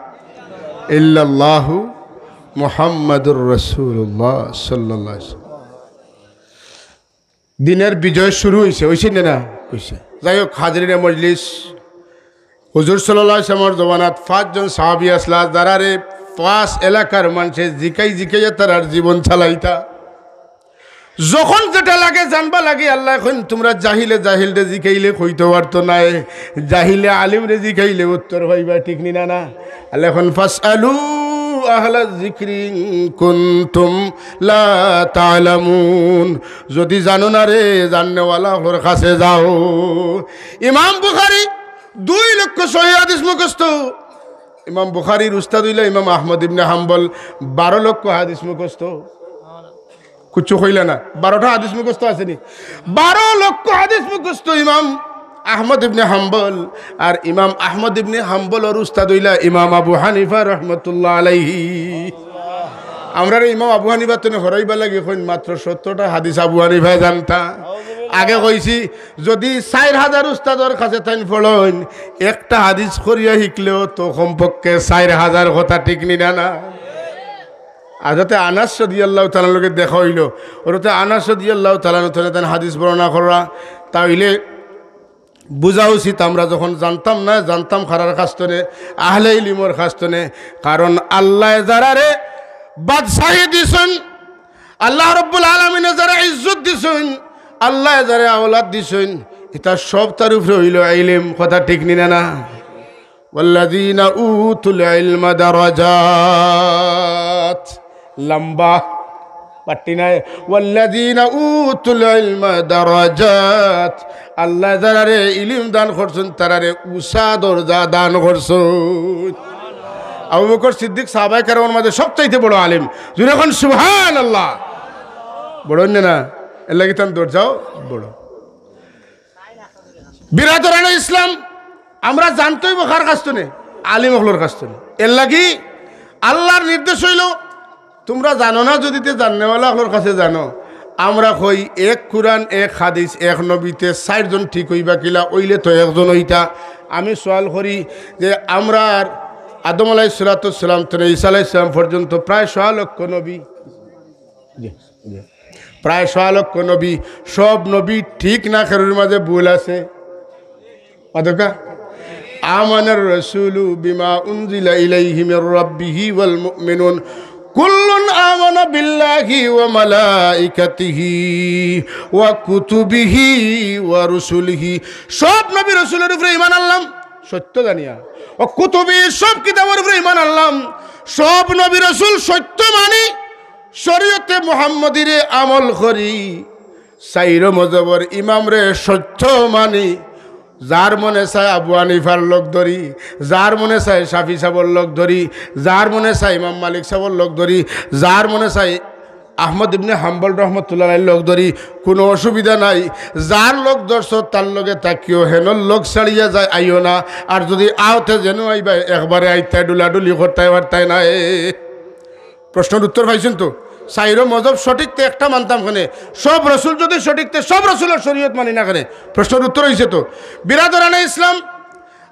ইল্লাল্লাহু মুহাম্মাদুর রাসূলুল্লাহ সাল্লাল্লাহু আলাইহি ওয়াসাল্লাম।" দিনের বিজয় শুরু অইছে, অইছে না, না? অইছে। যাই হোক, হাজিরিনে মজলিস, হুজুর সাল্লাল্লাহু আলাইহি ওয়াসাল্লামর জমানাত পাঁচজন সাহাবী আছলা, যারারে পাঁচ এলাকার মানষে জিকাই জিকাইয়া তারার জীবন চালাইতা। যখন যেটা লাগে জানবা লাগি, আল্লায় কইন, "তুমরা জাহিলে জাহিলরে জিকাইলে কইতো পারতো নায়, জাহিলে আলিমরে জিকাইলে উত্তর পাইবা, ঠিক নি না, না?" আল্লায় কইন, "ফাসআলু আহলা যিকরি ইন কুনতুম লা তা'লামুন।" যদি জানো না রে, জাননেওয়ালা অকলর কাছে যাও। ইমাম বুখারী দুই লক্ষ সহি হাদিস মুখস্থ। ইমাম বুখারীর উস্তাদ অইলা ইমাম আহমদ ইবনে হাম্বল, বারো লক্ষ হাদিস মুখস্থ। কুচ্ছু কইলা না, বারোটা হাদিস মুখস্থ আছে নি? বারো লক্ষ হাদিস মুখস্থ ইমাম আহমদ ইবনে হাম্বল। আর ইমাম আহমদ ইবনে হাম্বলর উস্তাদ অইলা ইমাম আবু হানিফা রহমতুল্লাহ আলাইহি। আমরারে ইমাম আবু হানিফা তনে হরাইবার লাগি কইন, মাত্র সত্তরটা হাদিস আবু হানিফায় জানতা। আগে কইছি, যদি চাইর হাজার উস্তাদর কাছে তাইন পড়ইন, একটা হাদিস করিয়া শিখলেও তো কমপক্ষে চাইর হাজার কথা, ঠিক নি না, না? হযরতে আনাস রাদিয়াল্লাহু তাআলার লগে দেখা অইলো, হযরতে আনাস রাদিয়াল্লাহু তাআলা আনহু তনে তাইন হাদিস বর্ণনা কররা, তা অইলে বুঝা উচিত, আমরা যখন জানতাম না, জানতাম কারার কাছ তনে, আহলে ইলিমর কাছ তনে। কারণ আল্লায় যারারে বাদশাহী দিছইন, আল্লাহ রব্বুল আলামিনে যারা ইজ্জত দিছইন, আল্লায় যারা আওলাদ দিছইন, ইতা সবতার উপরে অইলো ইলিম। কথা ঠিক নি না, না? ওয়াল্লাযীনা উতুল ইলমা দারাজাত। লম্বা পাট্টি নাই। ওয়াল্লাযীনা উতুল ইলমা দারাজাত। আল্লায় যারারে ইলিম দান করছইন, তারারে উচা দরজা দান করছইন। আবু বকর সিদ্দিক সাহাবায়ে কেরামর মাঝে সবচাইতে বড় আলিম। জোরে কইন সুবহানাল্লাহ। বড় নি না? এরলাগি তান দরজাও বড়। বিরাদরানে ইসলাম, আমরা জানতে অইবো কার কাছ তনে? আলিম অকলর কাছ তনে। এরলাগি আল্লার নির্দেশ অইলো, তুমরা জানো না যদি তে জাননেওয়ালা অকলর কাছে জানো। আমরা কই, এক কুরআন, এক হাদিস, এক নবীতে চাইরজন ঠিক অইবা কিলা? অইলে তো একজন অইতা। আমি সওয়াল করি যে আমরার আদম আলাইহিস সালাতু ওয়াস সালাম তনে ঈসা আলাইহিস সালাম পর্যন্ত প্রায় সোয়া লক্ষ নবী, জি, জি। প্রায় সোয়া লক্ষ নবী, সব নবী ঠিক না, কেউর মাঝে ভুল আছে। মাতকা? আমানার রাসূলু বিমা উনজিলা ইলাইহি মির রাব্বিহি ওয়াল মুমিনুন কুল্লুন আমানা বিল্লাহি ওয়া মালাইকাতিহি ওয়া কুতুবিহি ওয়া রুসুলিহি। সব নবী রসুলর উপরে ঈমান আনলাম, সত্য জানিয়া। ওয়া কুতুবিহি, সব কিতাবর উপরে ঈমান আনলাম, সব নবী রসুল সত্য মানি, শরীয়তে মুহাম্মদীরে আমল করি, চাইরো মজহবর ইমামরে সত্য মানি, যার মনে চায় আবু হানিফার লগ ধরি, যার মনে চায় শাফি সাবর লগ ধরি, যার মনে চায় ইমাম মালিক সাবর লগ ধরি, যার মনে চায় আহমদ ইবনে হাম্বল রহমতুল্লাহ আলাইহির লগ ধরি, কুনু অসুবিধা নাই। যার লগ ধরছো তার লগে থাকিও, হেনর লগ ছাড়িয়া যায় আইও না। আর যুদি আওতে যেন আইবায়, একবারে আইতায় ডুলাডুলি করতায় পারতায় নায়। প্রশ্নর উত্তর পাইছইন তো? চাইরো মজহব সঠিক তে একটা মানতাম কেনে? সব রসুল যুদি সঠিক তে সব রসুলর শরীয়ত মানি না কেনে? প্রশ্নর উত্তর অইছে তো? বিরাদরানে ইসলাম,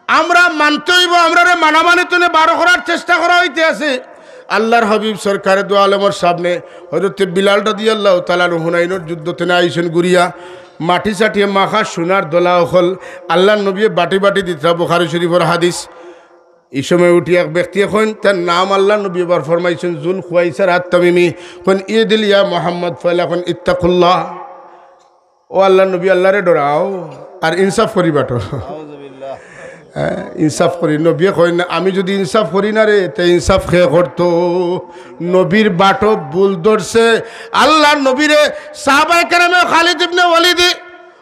আমরা মানতে অইবো, আমরারে মানামানি তনে বারো করার চেষ্টা করা অইতে আছে। আল্লার হাবিব সরকারে দু আলমর সামনে হযরতে বিলাল রাদিয়াল্লাহু তাআলা আনহু হুনাইনর যুদ্ধ তনে আইছইন ঘুরিয়া, মাটি চাটিয়ে মাখা সোনার দলা অকল আল্লার নবীয়ে বাটি বাটি দিতরা, বুখারী শরীফর হাদিস। ই সময় উঠি এক ব্যক্তিয়ে কইন, তার নাম আল্লার নবীয়ে বার ফরমাইছইন, জুল খুয়াইসারা আত তামিমি। কইন, "ইদিল ইয়া মুহাম্মদ", পয়লা কইন, "ইত্তাকুল্লাহ।" ও আল্লার নবী, আল্লারে ডরাও আর ইনসাফ করি বাটো। হ্যাঁ, ইনসাফ করি। নবীয়ে কইন, "আমি যুদি ইনসাফ করি না রে, তে ইনসাফ কে করতো?" নবীর বাটো ভুল ধরছে। আল্লার নবীরে সাহাবায়ে কেরামে, খালিদ ইবনে ওয়ালিদ,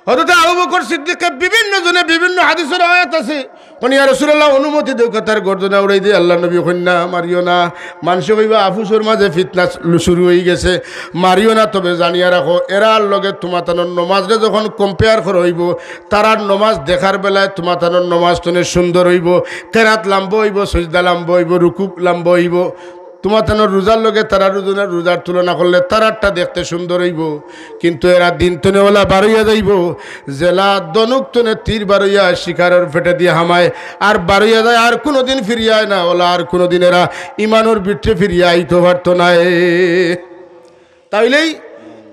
হযরতে আবু বকর সিদ্দিকে, বিভিন্ন জনে বিভিন্ন হাদিসর আয়াত আছে। কইন, "ইয়া রাসূলুল্লাহ, অনুমতি দেউক্কা, তার গর্দনা উড়াই দেই।" আল্লার নবী কইন, "না, মারিও না। মানষে কইবা, আফুসর মাঝে ফিতনা শুরু অই গেছে। মারিও না, তবে জানিয়া রাখো, এরার লগে তুমাতানর নমাজরে যখন compare করা অইবো, তারার নমাজ দেখার বেলায় তুমাতানর নমাজ তনে সুন্দর অইবো, কেরাত লাম্বা অইবো, সজদা লাম্বা অইবো, রুকু লাম্বা অইবো।" তুমাতানর রোজার লগে তারার রোজা-, রোজার তুলনা করলে তারারটা দেখতে সুন্দর অইবো, কিন্তু এরা দিন তনে অলা বারইয়া যাইবো, যেলা ধনুক তনে তীর বারইয়া শিকারর পেটে দিয়া হামায়, আর বারইয়া যায়, আর কুনুদিন ফিরিয়া আয় না, অলা আর কুনুদিন এরা ইমানর ভিতরে ফিরিয়া আইতো পারতো নায়। তাইলেই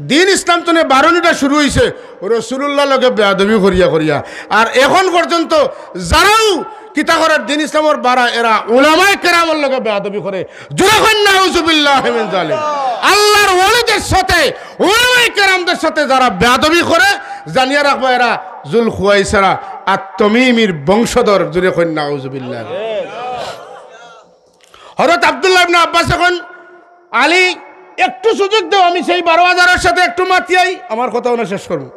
দিন ইসলাম তনে বারনিটা শুরু অইছে রসুলুল্লাহর লগে বেয়াদবি করিয়া করিয়া। আর এখন পর্যন্ত যারাও কিতা করের দিন ইসলামর বারা, এরা উলামায়ে কেরামর লগে বেয়াদবি করে। জোরে কইন নাউজুবিল্লাহি মিন জালিক। আল্লার ওলিদের সাথে, উলামায়ে কেরামদের সাথে যারা বেয়াদবি করে, জানিয়া রাখবা এরা জুল খুয়াইসারা আত তামিমির বংশধর। জোরে কইন নাউজুবিল্লাহ। হযরত আব্দুল্লাহ ইবনে আব্বাসে কইন, "আলী, একটু সুযোগ দেও, আমি সেই বারো হাজারর সাথে একটু মাতিয়াই, আমার কথা অনো শেষ করমু।"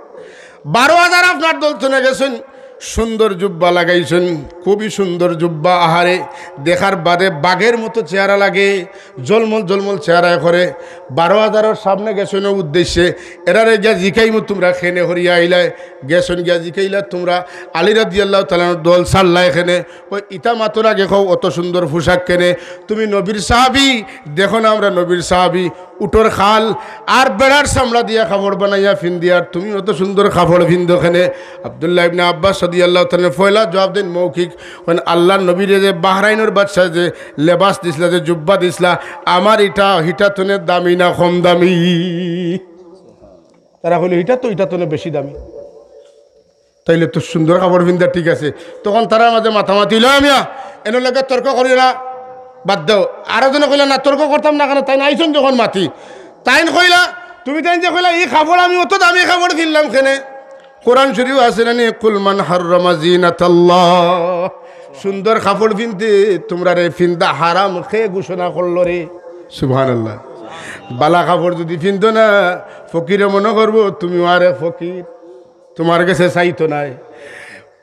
বারো হাজার আপনার দল তনে গেছইন, সুন্দর জুব্বা লাগাইছইন, খুবই সুন্দর জুব্বা, আহারে, দেখার বাদে বাঘর মতো চেহারা লাগে, জলমল জলমল চেহারা করে। বারো হাজারর সামনে গেছইন উদ্দেশ্যে, এরারে গিয়া জিকাইমু, "তুমরা কেনে করিয়া আইলায়?" গেছইন গিয়া জিকাইলা, "তুমরা আলী রাদিয়াল্লাহু তাআলা আনহুর দল ছাড়লায় কেনে?" কয়, "ইতা মাতর আগে কও, অত সুন্দর পোশাক কেনে? তুমি নবীর সাহাবী, দেখো না আমরা নবীর সাহাবী, উটর খাল আর বেড়ার চামড়া দিয়া কাপড় বানাইয়া ফিন্দি, আর তুমি অত সুন্দর কাপড় ফিন্দো কেনে?" আব্দুল্লাহ ইবনে আব্বাস রাদিয়াল্লাহু তাআলা আনহু পয়লা জবাব দেইন মৌখিক, কইন, "আল্লাহর নবীরে যে বাহরাইনর বাদশায় যে লেবাস দিছলা, যে জুব্বা দিছলা, আমার ইটা হিটা তনে দামি না কম দামি?" তারা কইলো, "ইটা তো, ইটা তনে বেশি দামি।" তাইলে তো সুন্দর কাপড় ফিন্দা ঠিক আছে। তখন তারার মাঝে মাতামাতি অইলো, "মিয়া, এনর লগে তর্ক করিও না, বাদ দেও।" আরো জনে কইলা, "না, তর্ক করতাম না কেনে, তাইন আইছইন যখন মাতি।" তাইন কইলা, "তুমি তাইন যে কইলা, ই কাপড় আমি অত দামি কাপড় ফিনলাম কেনে? কোরআন শরীফো আছে না নি, 'কুল মান হাররামা জিনাতাল্লাহ'? সুন্দর কাপড় ফিনতে তুমরারে ফিন্দা হারাম কে ঘোষণা করলো রে?" সুবহানাল্লাহ। বালা কাপড় যুদি ফিন্দো না, ফকিরে মনো করবো তুমিও আরেক ফকির। তুমার গেছে চাইতো নায়।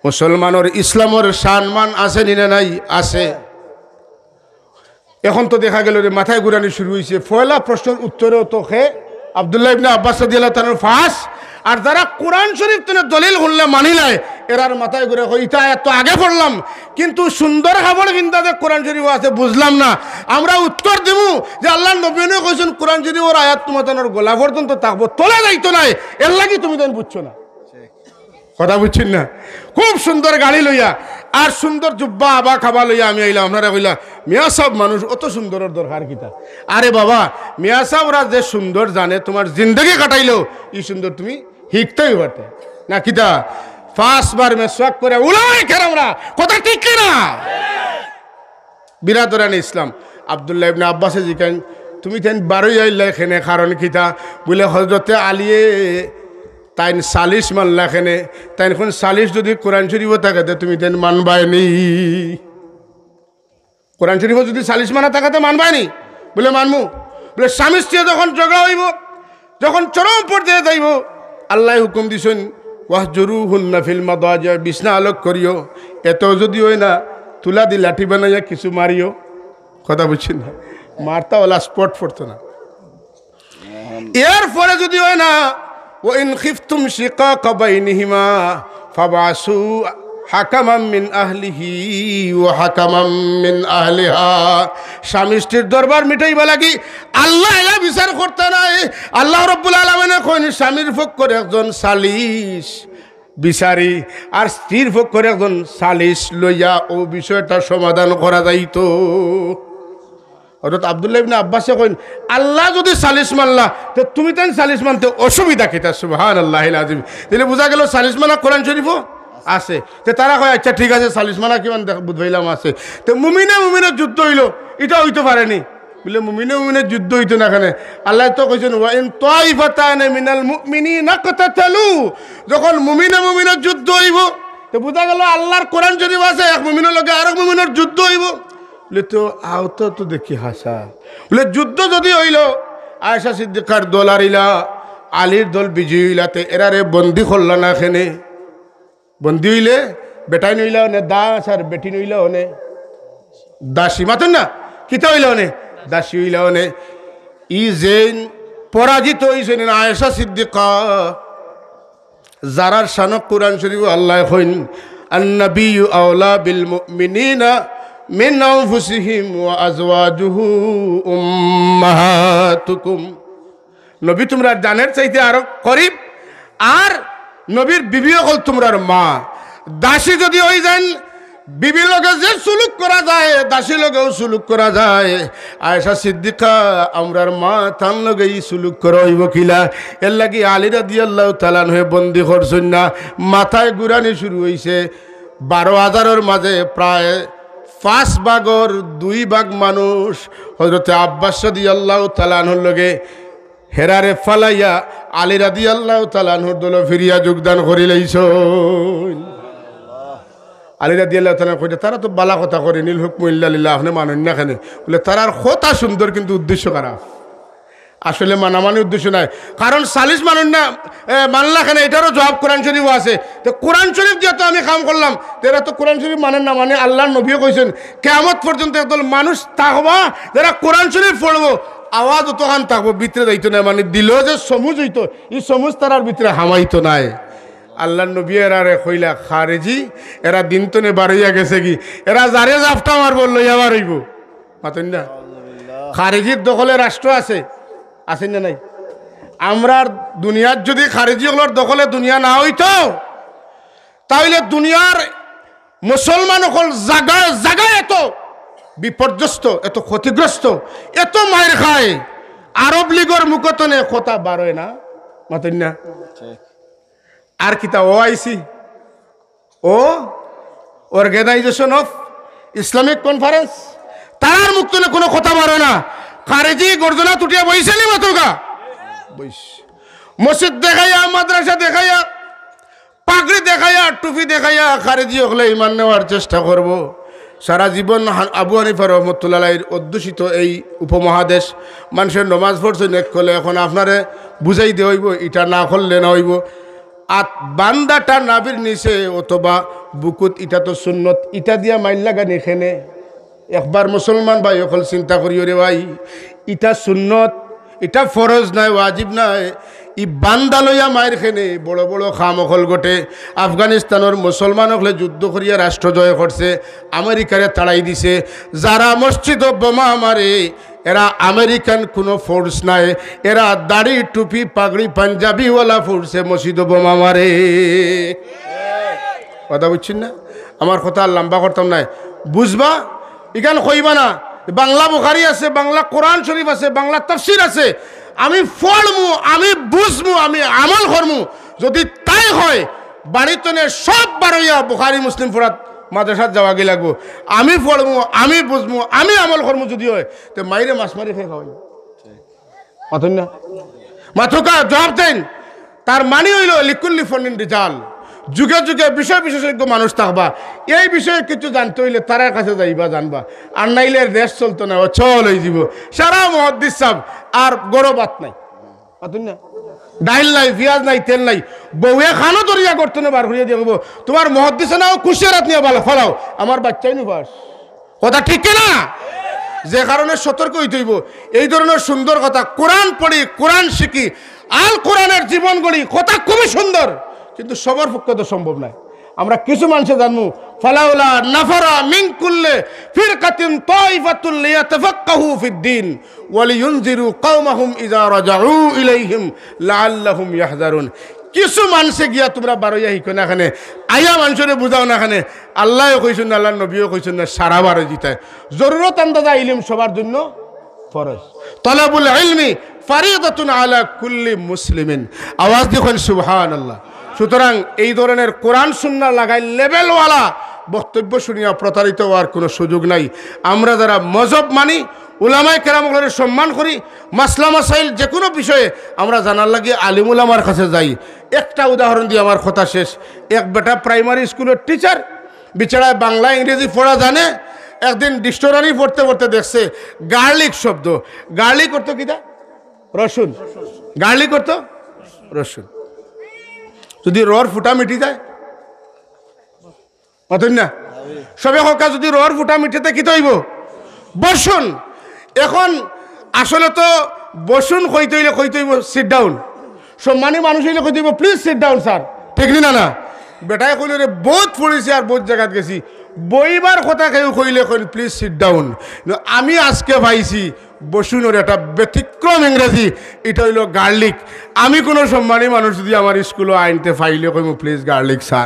মুসলমানর ইসলামর শান মান আছে নি না নাই? আছে। এখন তো দেখা গেলো রে, মাথায় ঘুরানি শুরু অইছে। পয়লা প্রশ্নর উত্তরেও তো কে আব্দুল্লাহ ইবনে আব্বাস রাদিয়াল্লাহু তাআলা আনহু পাস। আর যারা কোরআন শরীফ তনে দলিল হুনলে মানিলায়, এরার মাথায় ঘুরে, কয়, "ইতা আয়াত তো আগে পড়লাম, কিন্তু সুন্দর কাপড় ফিন্দা যে কোরআন শরীফো আছে বুঝলাম না।" আমরা উত্তর দিমু যে আল্লাহর নবীয়ে কইছইন, "কোরআন শরীফর আয়াত তুমাতানর গলা পর্যন্ত থাকবো, তলে যাইতো নায়, এরলাগি তুমি তাইন বুঝছো না।" কথা বুঝছইন না? খুব সুন্দর গাড়ি লইয়া আর সুন্দর জুব্বা আবা খাবা লইয়া আমি আইলাম, আপনারা কইলা, "মিয়া সাব মানুষ অত সুন্দরর দরকার কিতা?" আরে বাবা, মিয়া সাবরা যে সুন্দর জানে, তুমার জিন্দেগি কাটাইলেও ই সুন্দর তুমি হিকতাউ পারতায় না। কিতা? পাঁচবার মেসওয়াক করে উলামায়ে কেরামরা, কথা ঠিক কি না? বিরাদরানে ইসলাম, আব্দুল্লাহ ইবনে আব্বাসে জিকাইন, "তুমি তাইন বারইয়া আইলায় কেনে, কারণ কিতা?" বুলে, "হযরতে আলীয়ে তাইন সালিশ মানলা কেনে, তাইন কইন সালিশ যুদি কোরআন শরীফো থাকে তে তুমি তাইন মানবায় নি? কোরআন শরীফো যুদি সালিশ মানা থাকে তে মানবায় নি?" বুলে, "মানমু।" বুলে, "স্বামী স্ত্রী যখন ঝগড়া অইবো, যখন চরম পর্যায়ে যাইবো, আল্লায় হুকুম দিছইন, "ওয়াহজুরুহুন্না ফিল মাদাজি", বিছনা আলগ করিও। এতেও যদি অয় না, তুলা দি লাঠি বানাইয়া কিছু মারিও। কথা বুঝছইন না? মারতা অলা স্পট পড়তো না। এরপরে যদি অয় না, "ওয়া ইন খিফতুম শিকাকা বাইনিহিমা ফাবআসু হাকামান মিন আহলিহি ওয়া হাকামান মিন আহলিহা", স্বামী স্ত্রীর দরবার মিটাইবার লাগি আল্লায় এলা বিচার করতা নায়। আল্লাহ রাব্বুল আলামিনে কইন, স্বামীর পক্ষর একজন সালিশ বিচারি আর স্ত্রীর পক্ষর একজন সালিশ লইয়া অউ বিষয়টা সমাধান করা যাইতো। হযরত আব্দুল্লাহ ইবনে আব্বাসে কইন, "আল্লায় যদি সালিশ মানলা, তে তুমি তাইন সালিশ মানতে অসুবিধা কিতা?" সুবহানাল্লাহিল আযীম। তাইলে বুঝা গেল সালিশ মানা কোরআন শরীফো আছে। তে তারা কয়, "আচ্ছা, ঠিক আছে, সালিশ মানা কিমান দেখ-, বুঝাইলাম আছে।" তে মুমিনে মুমিনে যুদ্ধ অইলো, ইটা অইতো পারেনি। বুলে, "মুমিনে মুমিনে যুদ্ধ অইতো না কেনে? আল্লায় তো কইছইন, 'ওয়া ইন তাইফাতানে মিনাল মুমিনিনা ইকতাতালু।'" যখন মুমিনে মুমিনে যুদ্ধ অইবো, তে বুঝা গেল আল্লার কোরআন শরীফ আছে, এক মুমিনর লগে আরক মুমিনর যুদ্ধ অইবো। বুলে, "তো আও তো, তো দেখি হাছা।" বুলে, "যুদ্ধ যদি অইলো, আয়েশা সিদ্দিকার দল হারিলা, আলীর দল বিজয়ী অইলা, তে এরারে বন্দী করলা না কেনে?" বন্দী অইলে বেটাইন অইলা অনে দাস আর বেটিন অইলা অনে দাসী। মাতইন না? কিতা অইলা অনে? দাসী অইলা অনে। ই যেইন পরাজিত অইছইন আয়েশা সিদ্দিকা, যারার শানো কোরআন শরীফো আল্লায় কইন, "আন-নাবিয়্যু আওলা বিল মুমিনিনা মিন আনফুসিহিম ওয়া আজওয়াজুহু উম্মাহাতুকুম।" নবী তুমরার জানের চাইতে আরো করিব, আর নবীর বিবি অকল তুমরার মা। দাসী যদি অইযাইন, বিবির লগে যে সুলুক করা যায়, দাসীর লগেও সুলুক করা যায়। আয়েশা সিদ্দিকা, আমরার মা, তান লগে ই সুলুক করা অইবো কিলা? এরলাগি আলী রাদিয়াল্লাহু তাআলা আনহুয়ে বন্দী করছইন না। মাথায় গুরানি শুরু অইছে। বারো হাজারর মাঝে প্রায় পাঁচ ভাগর দুই ভাগ মানুষ হযরতে আব্বাস রাদিয়াল্লাহু তাআলা আনহুর লগে হেরারে ফালাইয়া আলী রাদিয়াল্লাহু তাআলা আনহুর দলো ফিরিয়া যোগদান করিলাইছইন। আলী রাদিয়াল্লাহু তাআলা আনহু কইতা, "তারা তো বালা কথা কইরা, ইনিল হুকমু ইল্লা লিল্লাহ, আপনে মানইন না কেনে?" বুলে, "তারার কথা সুন্দর, কিন্তু উদ্দেশ্য খারাপ। আসলে মানামানি উদ্দেশ্য নায়, কারণ সালিশ মানইন না, এ, মানলা কেনে, ইটারও জবাব কোরআন শরীফো আছে। তে কোরআন শরীফ দিয়া তো আমি কাম করলাম, তে এরা তো কোরআন শরীফ মানইন না।" মানে আল্লার নবীয়ে কইছইন, কিয়ামত পর্যন্ত একদল মানুষ থাকবা, যারা কোরআন শরীফ পড়বো, আওয়াজ অতখান থাকবো, ভিতরে যাইতো নায়, মানে দিলো যে সমুজ অইতো, ই সমুজ তারার ভিতরে হামাইতো নায়। আল্লার নবীয়ে এরারে কইলা, "খারেজি, এরা দিন তনে বারইয়া গেছেগি, এরা যারে জাপটা মারবো, লইয়া বারইবো।" মাতইন না? খারেজির দখলে রাষ্ট্র আছে, আছে না নাই? আমরার দুনিয়াত যদি খারেজি অকলর দখলে দুনিয়া না অইতো, তাইলে দুনিয়ার মুসলমান অকল জাগায় জাগায় এত বিপর্যস্ত, এত ক্ষতিগ্রস্ত, এত মাইর খায়। আরব লীগর মুখ তনে কথা বারয় না, মাতইন না? আর কিতা, ওআইসি, ও Organization of Islamic Conference, তারার মুখ তনে কোনো কথা বারয় না। খারেজি গর্দনাত উঠিয়া বইছে নি মাতউক্কা? বইছে। মসজিদ দেখাইয়া, মাদ্রাসা দেখাইয়া, পাগড়ি দেখাইয়া, টুপি দেখাইয়া খারেজি অকলে ইমান নেওয়ার চেষ্টা করবো। সারা জীবন হান-, আবু হানিফা রহমতুল্লাহ আলাইহির অধ্যুষিত এই উপমহাদেশ, মানষে নমাজ পড়ছইন এক কলে, এখন আপনারে বুঝাই দেওয়া অইবো, ইটা না করলে না অইবো। আত বান্দাটা নাভির নিচে অথবা বুকুত, ইটা তো সুন্নত, ইটা দিয়া মাইর লাগানি কেনে? একবার মুসলমান ভাই অকল চিন্তা করিও রে ভাই, ইটা সুন্নত, ইটা ফরজ নায়, ওয়াজিব নায়। ই বান্দা লইয়া মাইর কেনে, বড় বড় কাম অকল ঘটে। আফগানিস্তানর মুসলমান অকলে যুদ্ধ করিয়া রাষ্ট্র জয় করছে, আমেরিকারে তাড়াই দিছে। যারা মসজিদো বোমা মারে, এরা আমেরিকান কোনো ফোর্স নায়, এরা দাড়ি, টুপি, পাগড়ি, পাঞ্জাবিওয়ালা ফোর্সে মসজিদো বোমা মারে। কথা বুঝছইন না? আমার কথা আর লম্বা করতাম নায়, বুঝবা, ইখান কইবা না। বাংলা বুখারি আছে, বাংলা কোরআন শরীফ আছে, বাংলা তাফসীর আছে। আমি পড়মু, আমি বুঝমু, আমি আমল করমু। যদি তাই হয়, বাড়ি তনে সব বারইয়া বুখারি মুসলিম পড়াত মাদ্রাসাত যাওয়াগি লাগবো। আমি পড়মু, আমি বুঝমু, আমি আমল করমু যদি হয়, তে মাইরে মাছ মারি খাই খাওয়াই। মাতইন না? মাতউক্কা, জবাব দেইন। তার মানি অইলো, লিকুল্লি ফন্নিন রিজাল, যুগে যুগে বিষয় বিশেষজ্ঞ মানুষ থাকবা। এই বিষয়ে কিছু জানতে অইলে তারার কাছে যাইবা, জানবা। আর নাইলে দেশ চলতো না, অচল অইযিবো। সারা মুহাদ্দিস সাব আর গরবাত নাই। মাতইন না? ডাইল নাই, পিয়াজ নাই, তেল নাই, বউয়ে কানো ধরিয়া গর্ত থনে বার করিয়া দিয়া কইবো, "তুমার মুহাদ্দিসে নাও কুশিয়ারাত নিয়া বালা ফালাও, আমার বাইচ্চাইনউ পাস।" কথা ঠিক কি না? যে কারণে সতর্ক অইতে অইবো। এই ধরনের সুন্দর কথা, কোরআন পড়ি, কোরআন শিখি, আল কোরআনের জীবন গড়ি, কথা খুবই সুন্দর, কিন্তু সবার পক্ষে তো সম্ভব নয়। আমরা কিছু মানষে জানমু, "ফালাউলা নাফারা মিন কুল্লি ফিরকাতিন তাইফাতুল লিয়াতাফাক্কাহু ফিদ্দীন ওয়ালিউনযিরু কওমাহুম ইযা রাজাউ ইলাইহিম লাআল্লাহুম ইয়াহযারুন।" কিছু মানষে গিয়া তুমরা বারইয়া হিকো না কেনে, আইয়া মানষরে বুঝাও না কেনে, আল্লায়ও কইছইন না, আল্লার নবীও কইছইন না, সারা বারই দিতায়। জরুরত আন্দাজা ইলিম সবার জন্য ফরজ। তলাবুল ইলমি ফারিদাতুন আলা কুল্লি মুসলিমিন। আওয়াজ দিয়া কইন সুবহানাল্লাহ। সুতরাং এই ধরনের কোরআন সুন্নাহ লাগাই লেভেলওয়ালা বক্তব্য শুনিয়া প্রতারিত অওয়ার কোনো সুযোগ নাই। আমরা যারা মজহব মানি, উলামায়ে কেরাম অকলরে সম্মান করি, মাসলা মাসাইল যে কোনো বিষয়ে আমরা জানার লাগি আলিম উলামার কাছে যাই। একটা উদাহরণ দিয়া আমার কথা শেষ। এক বেটা প্রাইমারি স্কুলের টিচার, বেচারায় বাংলা ইংরেজি পড়া জানে। একদিন ডিকশনারি পড়তে পড়তে দেখছে গার্লিক শব্দ। গার্লিক অর্থ কিতা? রসুন। গার্লিক অর্থ রসুন। যদি রর ফুটা মিটি যায়, মাতইন না? সবে কউক্কা, যদি রর ফুটা মিটে তে কিতা অইবো? বসুন। এখন আসলে তো বসুন কইতে অইলে কইতে অইবো sit down। সম্মানী মানুষ অইলে কইতে অইবো, "Please sit down, sir।" ঠিক নি না, না? বেটায় কইলো, "রে, বউত পড়ছি আর বউত জাগাত গেছি, বইবার কথা কেউ কইলে কইন, 'Please sit down।'" ন, আমি আজকে পাইছি বসুনর একটা ব্যতিক্রম ইংরেজি, ইটা অইলো গার্লিক। আমি কোনো সম্মানী মানুষ যদি আমার স্কুলো আইন তে পাইলে কইমু, "Please, garlic, sir।"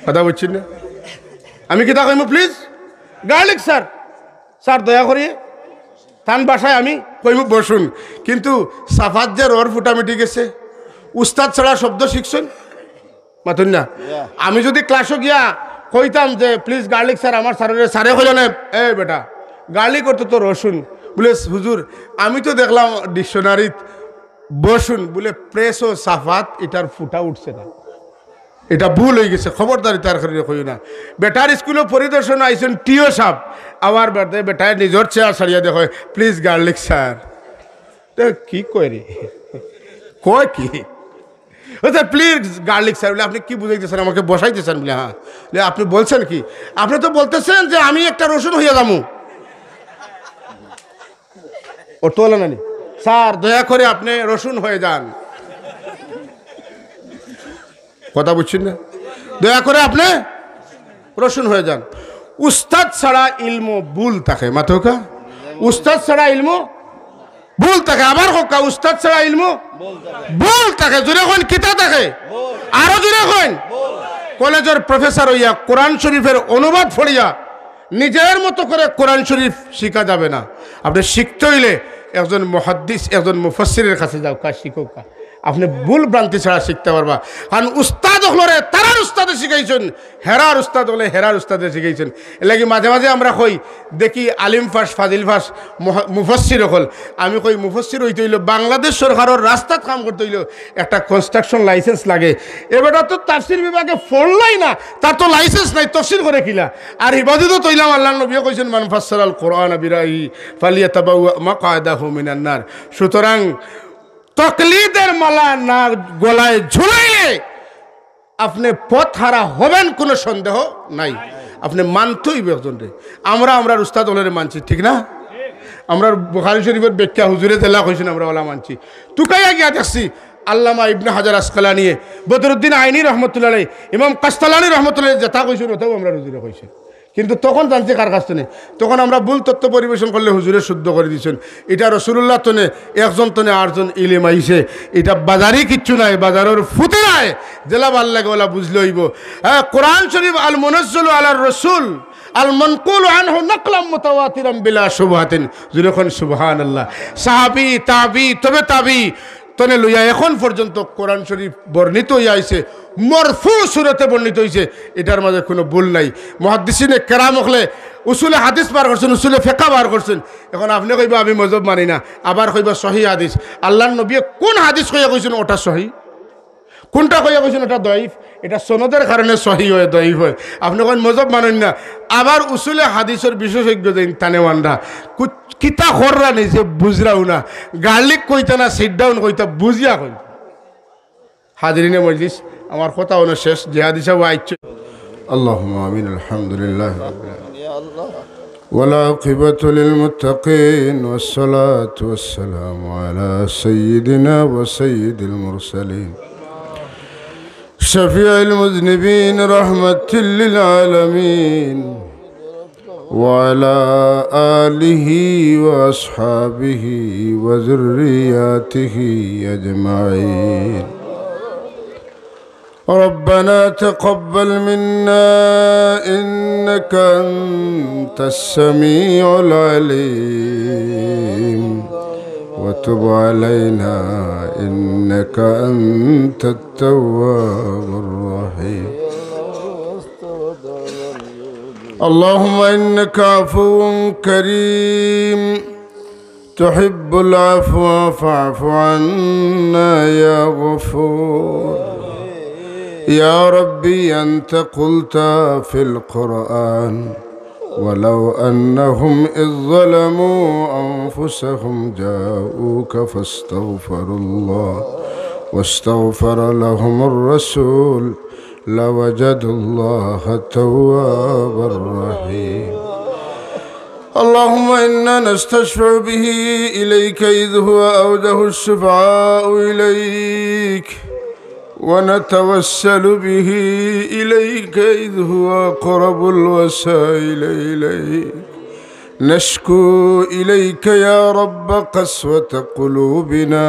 কথা বুঝছইন না? আমি কিতা কইমু, "Please, garlic, sir।" স্যার, দয়া করি, তান ভাষায় আমি কইমু, "বসুন।" কিন্তু সাফাত যে রর ফুটা মিটি গেছে, উস্তাদ ছাড়া শব্দ শিখছইন? মাতইন না? আমি যদি ক্লাসো গিয়া কইতাম যে, "Please, garlic, sir," আমার স্যাররে, স্যারে কইলা না, "এ বেটা, গার্লিক অর্থ তো রসুন।" বুলে, "হুজুর, আমি তো দেখলাম ডিকশনারিত বসুন, বুলে প্রেস ও সাফাত, ইটার ফুটা উঠছে না।" ইটা ভুল অইগেছে, খবরদার ইতার কারণে কইও না। বেটার স্কুলো পরিদর্শন আইছইন টিও সাব, আবার বেটায়, বেটায় নিজর চেয়ার ছাড়িয়া দেখে, "Please, garlic, sir।" তে কি কয় রে? কয় কি? "Please, garlic, sir।" বুলে, "আপনি কি বুঝাইতেছেন? আমাকে বসাইতেছেন?" বুলে, "হ্যাঁ।" বুলে, "আপনি বলছেন কি? আপনি তো বলতেছেন যে আমি একটা রসুন হইয়া যামু।" অর্থ অইলো না নি? "স্যার, দয়া করে আপনি রসুন হয়ে যান।" কথা বুঝছইন না? "দয়া করে আপনি রসুন হয়ে যান।" উস্তাদ ছাড়া ইলমো ভুল থাকে, মাতউক্কা। উস্তাদ ছাড়া ইলমো ভুল থাকে। আবার কউক্কা, উস্তাদ ছাড়া ইলমো ভুল থাকে। জোরে কইন, কিতা থাকে? আরো জোরে কইন। কলেজর প্রফেসর অইয়া কোরআন শরীফের অনুবাদ পড়িয়া নিজের মতো করে কোরআন শরীফ শিখা যাবে না। আপনি শিখতে অইলে একজন মুহাদ্দিস, একজন মুফাসসিরের কাছে যাউক্কা, শিখউক্কা। আপনি ভুল ভ্রান্তি ছাড়া শিখতে পারবা। কারণ উস্তাদ অকলরে তারার উস্তাদে শিখাইছইন, হেরার উস্তাদ অকলে হেরার উস্তাদে শিখাইছইন। এরলাগি মাঝে মাঝে আমরা কই, দেখি আলিম ফাস, ফাজিল ফাস, মুহা-, মুফাসসির অকল। আমি কই, "মুফাসসির অইতে অইলে বাংলাদেশ সরকারর রাস্তাত কাম করতে অইলে একটা construction license লাগে।" এ বেটা তো তাফসির বিভাগে পড়লোউ না, তার তো license নাই, তফসির করে কিলা? আর হিফাজতও তইলাম, আল্লার নবীয়ে কইছইন, "মান ফাসসারাল কুরআনা বিরাইহি ফালিয়াতাবাওয়া মাকআদাহু মিনান নার।" সুতরাং তকলিদের মালা না গলায় ঝুলাইলে আপনি পথহারা হবেন, কোনো সন্দেহ নাই। আপনি মানতে অইবো একজনরে। আমরা, আমরার উস্তাদ অকলরে মানছি, ঠিক না? আমরার বুখারী শরীফর ব্যাখ্যা হুজুরে যেলা কইছইন, আমরা অলা মানছি। তুকাইয়া গিয়া দেখছি, আল্লামা ইবনে হাজার আসকালানিয়ে, বদরুদ্দিন আইনি রহমতুল্লাহ আলাইহি, ইমাম কাস্তালানি রহমতুল্লাহ আলাইহি যেতা কইছইন, অতাউ আমরার হুজুরে কইছইন। কিন্তু তখন জানছি কার কাছ থনে? তখন আমরা ভুল তথ্য পরিবেশন করলে হুজুরে শুদ্ধ করি দিছইন। ইটা রাসুলুল্লাহ থনে, একজন থনে আটজন ইলিম আইছে। ইটা বাজারি কিচ্ছু নায়, বাজারর ফুতি নায়। যেলা ভালা লাগে অলা বুঝলে অইবো। হ্যাঁ, কোরআন শরীফ আল মুনাজ্জালু আলার রাসুল, আল মানকুলু আনহু নাকলাম মুতাওয়াতিরাম বিলা শুবহাতিন। জোরে কইন সুবহানাল্লাহ। সাহাবী, তাবী, তবে তাবী, থনে লইয়া এখন পর্যন্ত কোরআন শরীফ বর্ণিত অইয়া আইছে, মরফু সুরতে বর্ণিত অইছে, ইটার মাঝে কোনো ভুল নাই। মুহাদ্দিসিনে কেরাম অকলে উসুলে হাদিস বার করছইন, উসুলে ফিকহ বার করছইন। এখন আপনে কইবা, "আমি মজহব মানি না", আবার কইবা, "সহি হাদিস।" আল্লার নবীয়ে কোন হাদিস কইয়া কইছইন অটা সহি, কোনটা কইয়া কইছইন অটা দয়ীফ? ইটা সনদর কারণে সহি অয়, দয়ীফ অয়। আপনে কইন মজহব মানইন না, আবার উসুলে হাদিসর বিশেষজ্ঞ যেইন তানে মানরা। কু-, কিতা কররা নিজে বুঝরাও না, গার্লিক কইতা না, sit down কইতা, বুঝিয়া কইন। হাজিরিনে মজলিস, আমার কথা অনো শেষ, জিহাদি সাব আইছে। اللهم آمين. الحمد لله رب العالمين. والعاقبة للمتقين، والصلاة والسلام على سيدنا وسيد المرسلين، شفيع المذنبين، رحمة للعالمين، وعلى آله وأصحابه وذرياته أجمعين. ربنا تقبل منا إنك أنت السميع العليم، وتب علينا إنك أنت التواب الرحيم. اللهم إنك عفو كريم تحب العفو فاعف عنا يا غفور. يا ربي، أنت قلت في القرآن: ولو أنهم إذ ظلموا أنفسهم جاءوك فاستغفروا الله واستغفر لهم الرسول لوجدوا الله توابا رحيما. اللهم إنا نستشفع به إليك إذ هو أوجه الشفعاء إليك، ونتوسل به إليك إذ هو أقرب الوسائل إليك. نشكو إليك يا رب قسوة قلوبنا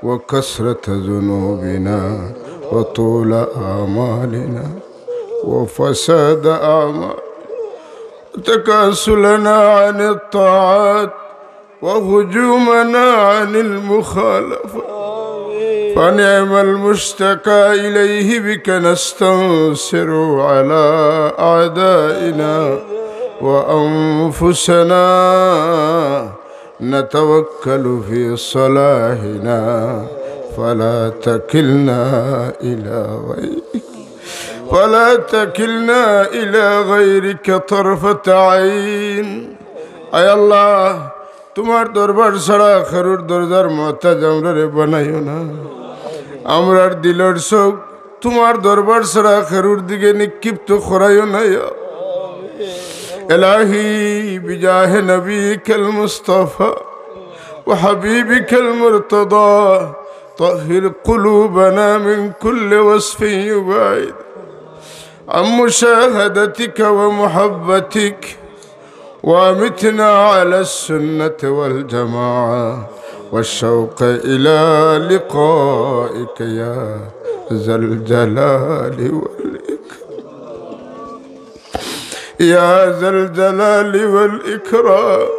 وكثرة ذنوبنا وطول أعمالنا وفساد أعمالنا وتكاسلنا عن الطاعات وهجومنا عن المخالفة، فنعم المشتكى إليه، بك نستنصر على أعدائنا وأنفسنا، نتوكل في صلاحنا، فلا تكلنا إلى غيرك، فلا تكلنا إلى غيرك طرفة عين. আয় আল্লাহ, তুমার দরবার ছাড়া কেউর দরজার মুহতাজ আমরারে বানাইও না। আমরার দিলর চউখ তুমার দরবার ছাড়া কেউর দিকে নিক্ষিপ্ত করাইও না। ইয়া إلهي بجاه نبيك المصطفى وحبيبك المرتضى طهر قلوبنا من كل وصف يبعد عن مشاهدتك ومحبتك، وأمتنا على السنة والجماعة والشوق إلى لقائك يا ذا الجلال والإكرام. يا ذا الجلال والإكرام،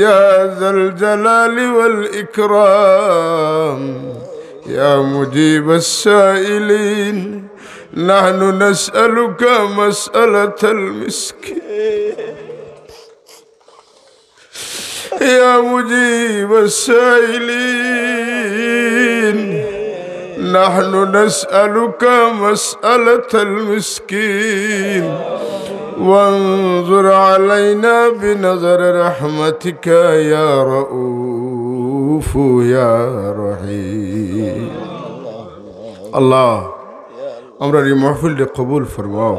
يا ذا الجلال والإكرام، يا مجيب السائلين، نحن نسألك مسألة المسكين. يا مجيب السائلين، نحن نسألك مسألة المسكين، وانظر علينا بنظر رحمتك يا رؤوف يا رحيم. الله আমরার ই মাহফিলরে কবুল ফরমাও।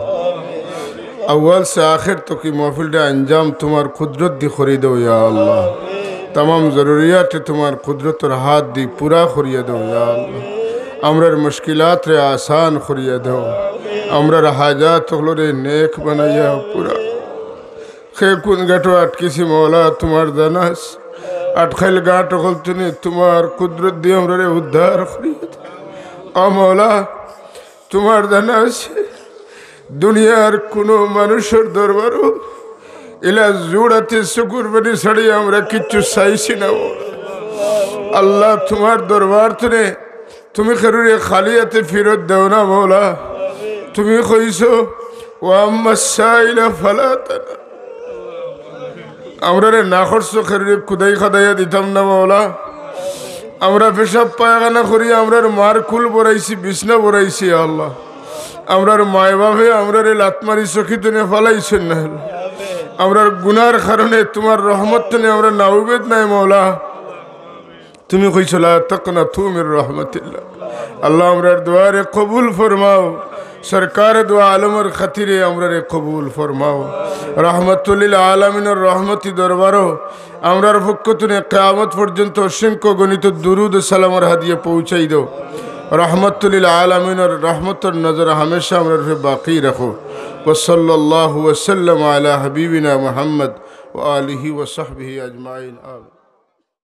আউয়াল সে আখের তক ই মাহফিলরে আঞ্জাম তুমার কুদরত দি করি দেও ইয়া আল্লাহ। তামাম জরুরিয়াতে তুমার কুদরতর হাত দি পুরা করিয়া দেও ইয়া আল্লাহ। আমরার মুশকিলাতরে আসান করিয়া দেও। আমরার হাজাত অকলরে নেক বানাইয়া পুরা কে কুন গাটো আটকিছি মওলা তুমার জানা আছে। আটকাইল গাট অকল থনে তুমার কুদরত দি আমরারে উদ্ধার করিয়া দেও। ও মওলা, তুমার জানা আছে, দুনিয়ার কুনু মানুষর দরবারো ইলা জুড়াতে চকুর পানি ছাড়ি আমরা কিচ্ছু চাইছি না। আল্লাহ, তুমার দরবার থনে তুমি কেউরে খালি আতে ফিরত দেও না মওলা। তুমি কইছো, "ওয়া আম্মাস সাইলা ফালা তানহার।" আমরারে না করছো কেউরে কুদাই খাদাইয়া দিতাম না মওলা। আমরা পেশাব পায়খানা করি, আমরার মার কুল ভরাইছি, বিছনা ভরাইছি, ইয়া আল্লাহ। আমরার মায় বাপে আমরারে লাত মারি চকিত থনে ফালাইছইন না। আমরার গুনার কারণে তুমার রহমত থনে আমরা নাউবেদ নায় মওলা। তুমি কইছো, "লা তাকনাতু মির রাহমাতিল্লাহ।" আল্লাহ, আমরার দোয়ারে কবুল ফরমাও। সরকার দু আলমর খাতিরে আমরারে কবুল ফরমাও। রহমাতুল্লিল আলামিনর রহমতি দরবারো আমরার পক্ষ থনে কিয়ামত পর্যন্ত অসংখ্য গণিত দুরুদ ও সালামর হাদিয়া পৌঁছাই দেও। রহমাতুল্লিল আলামিনর রহমতর নজর হামেশা আমরার উপরে বাকি রাখো। ওয়া সাল্লাল্লাহু ওয়া সাল্লাম আলা হাবিবিনা মুহাম্মদ ওয়া আলিহি ওয়া সাহবিহি আজমাইন। আমিন।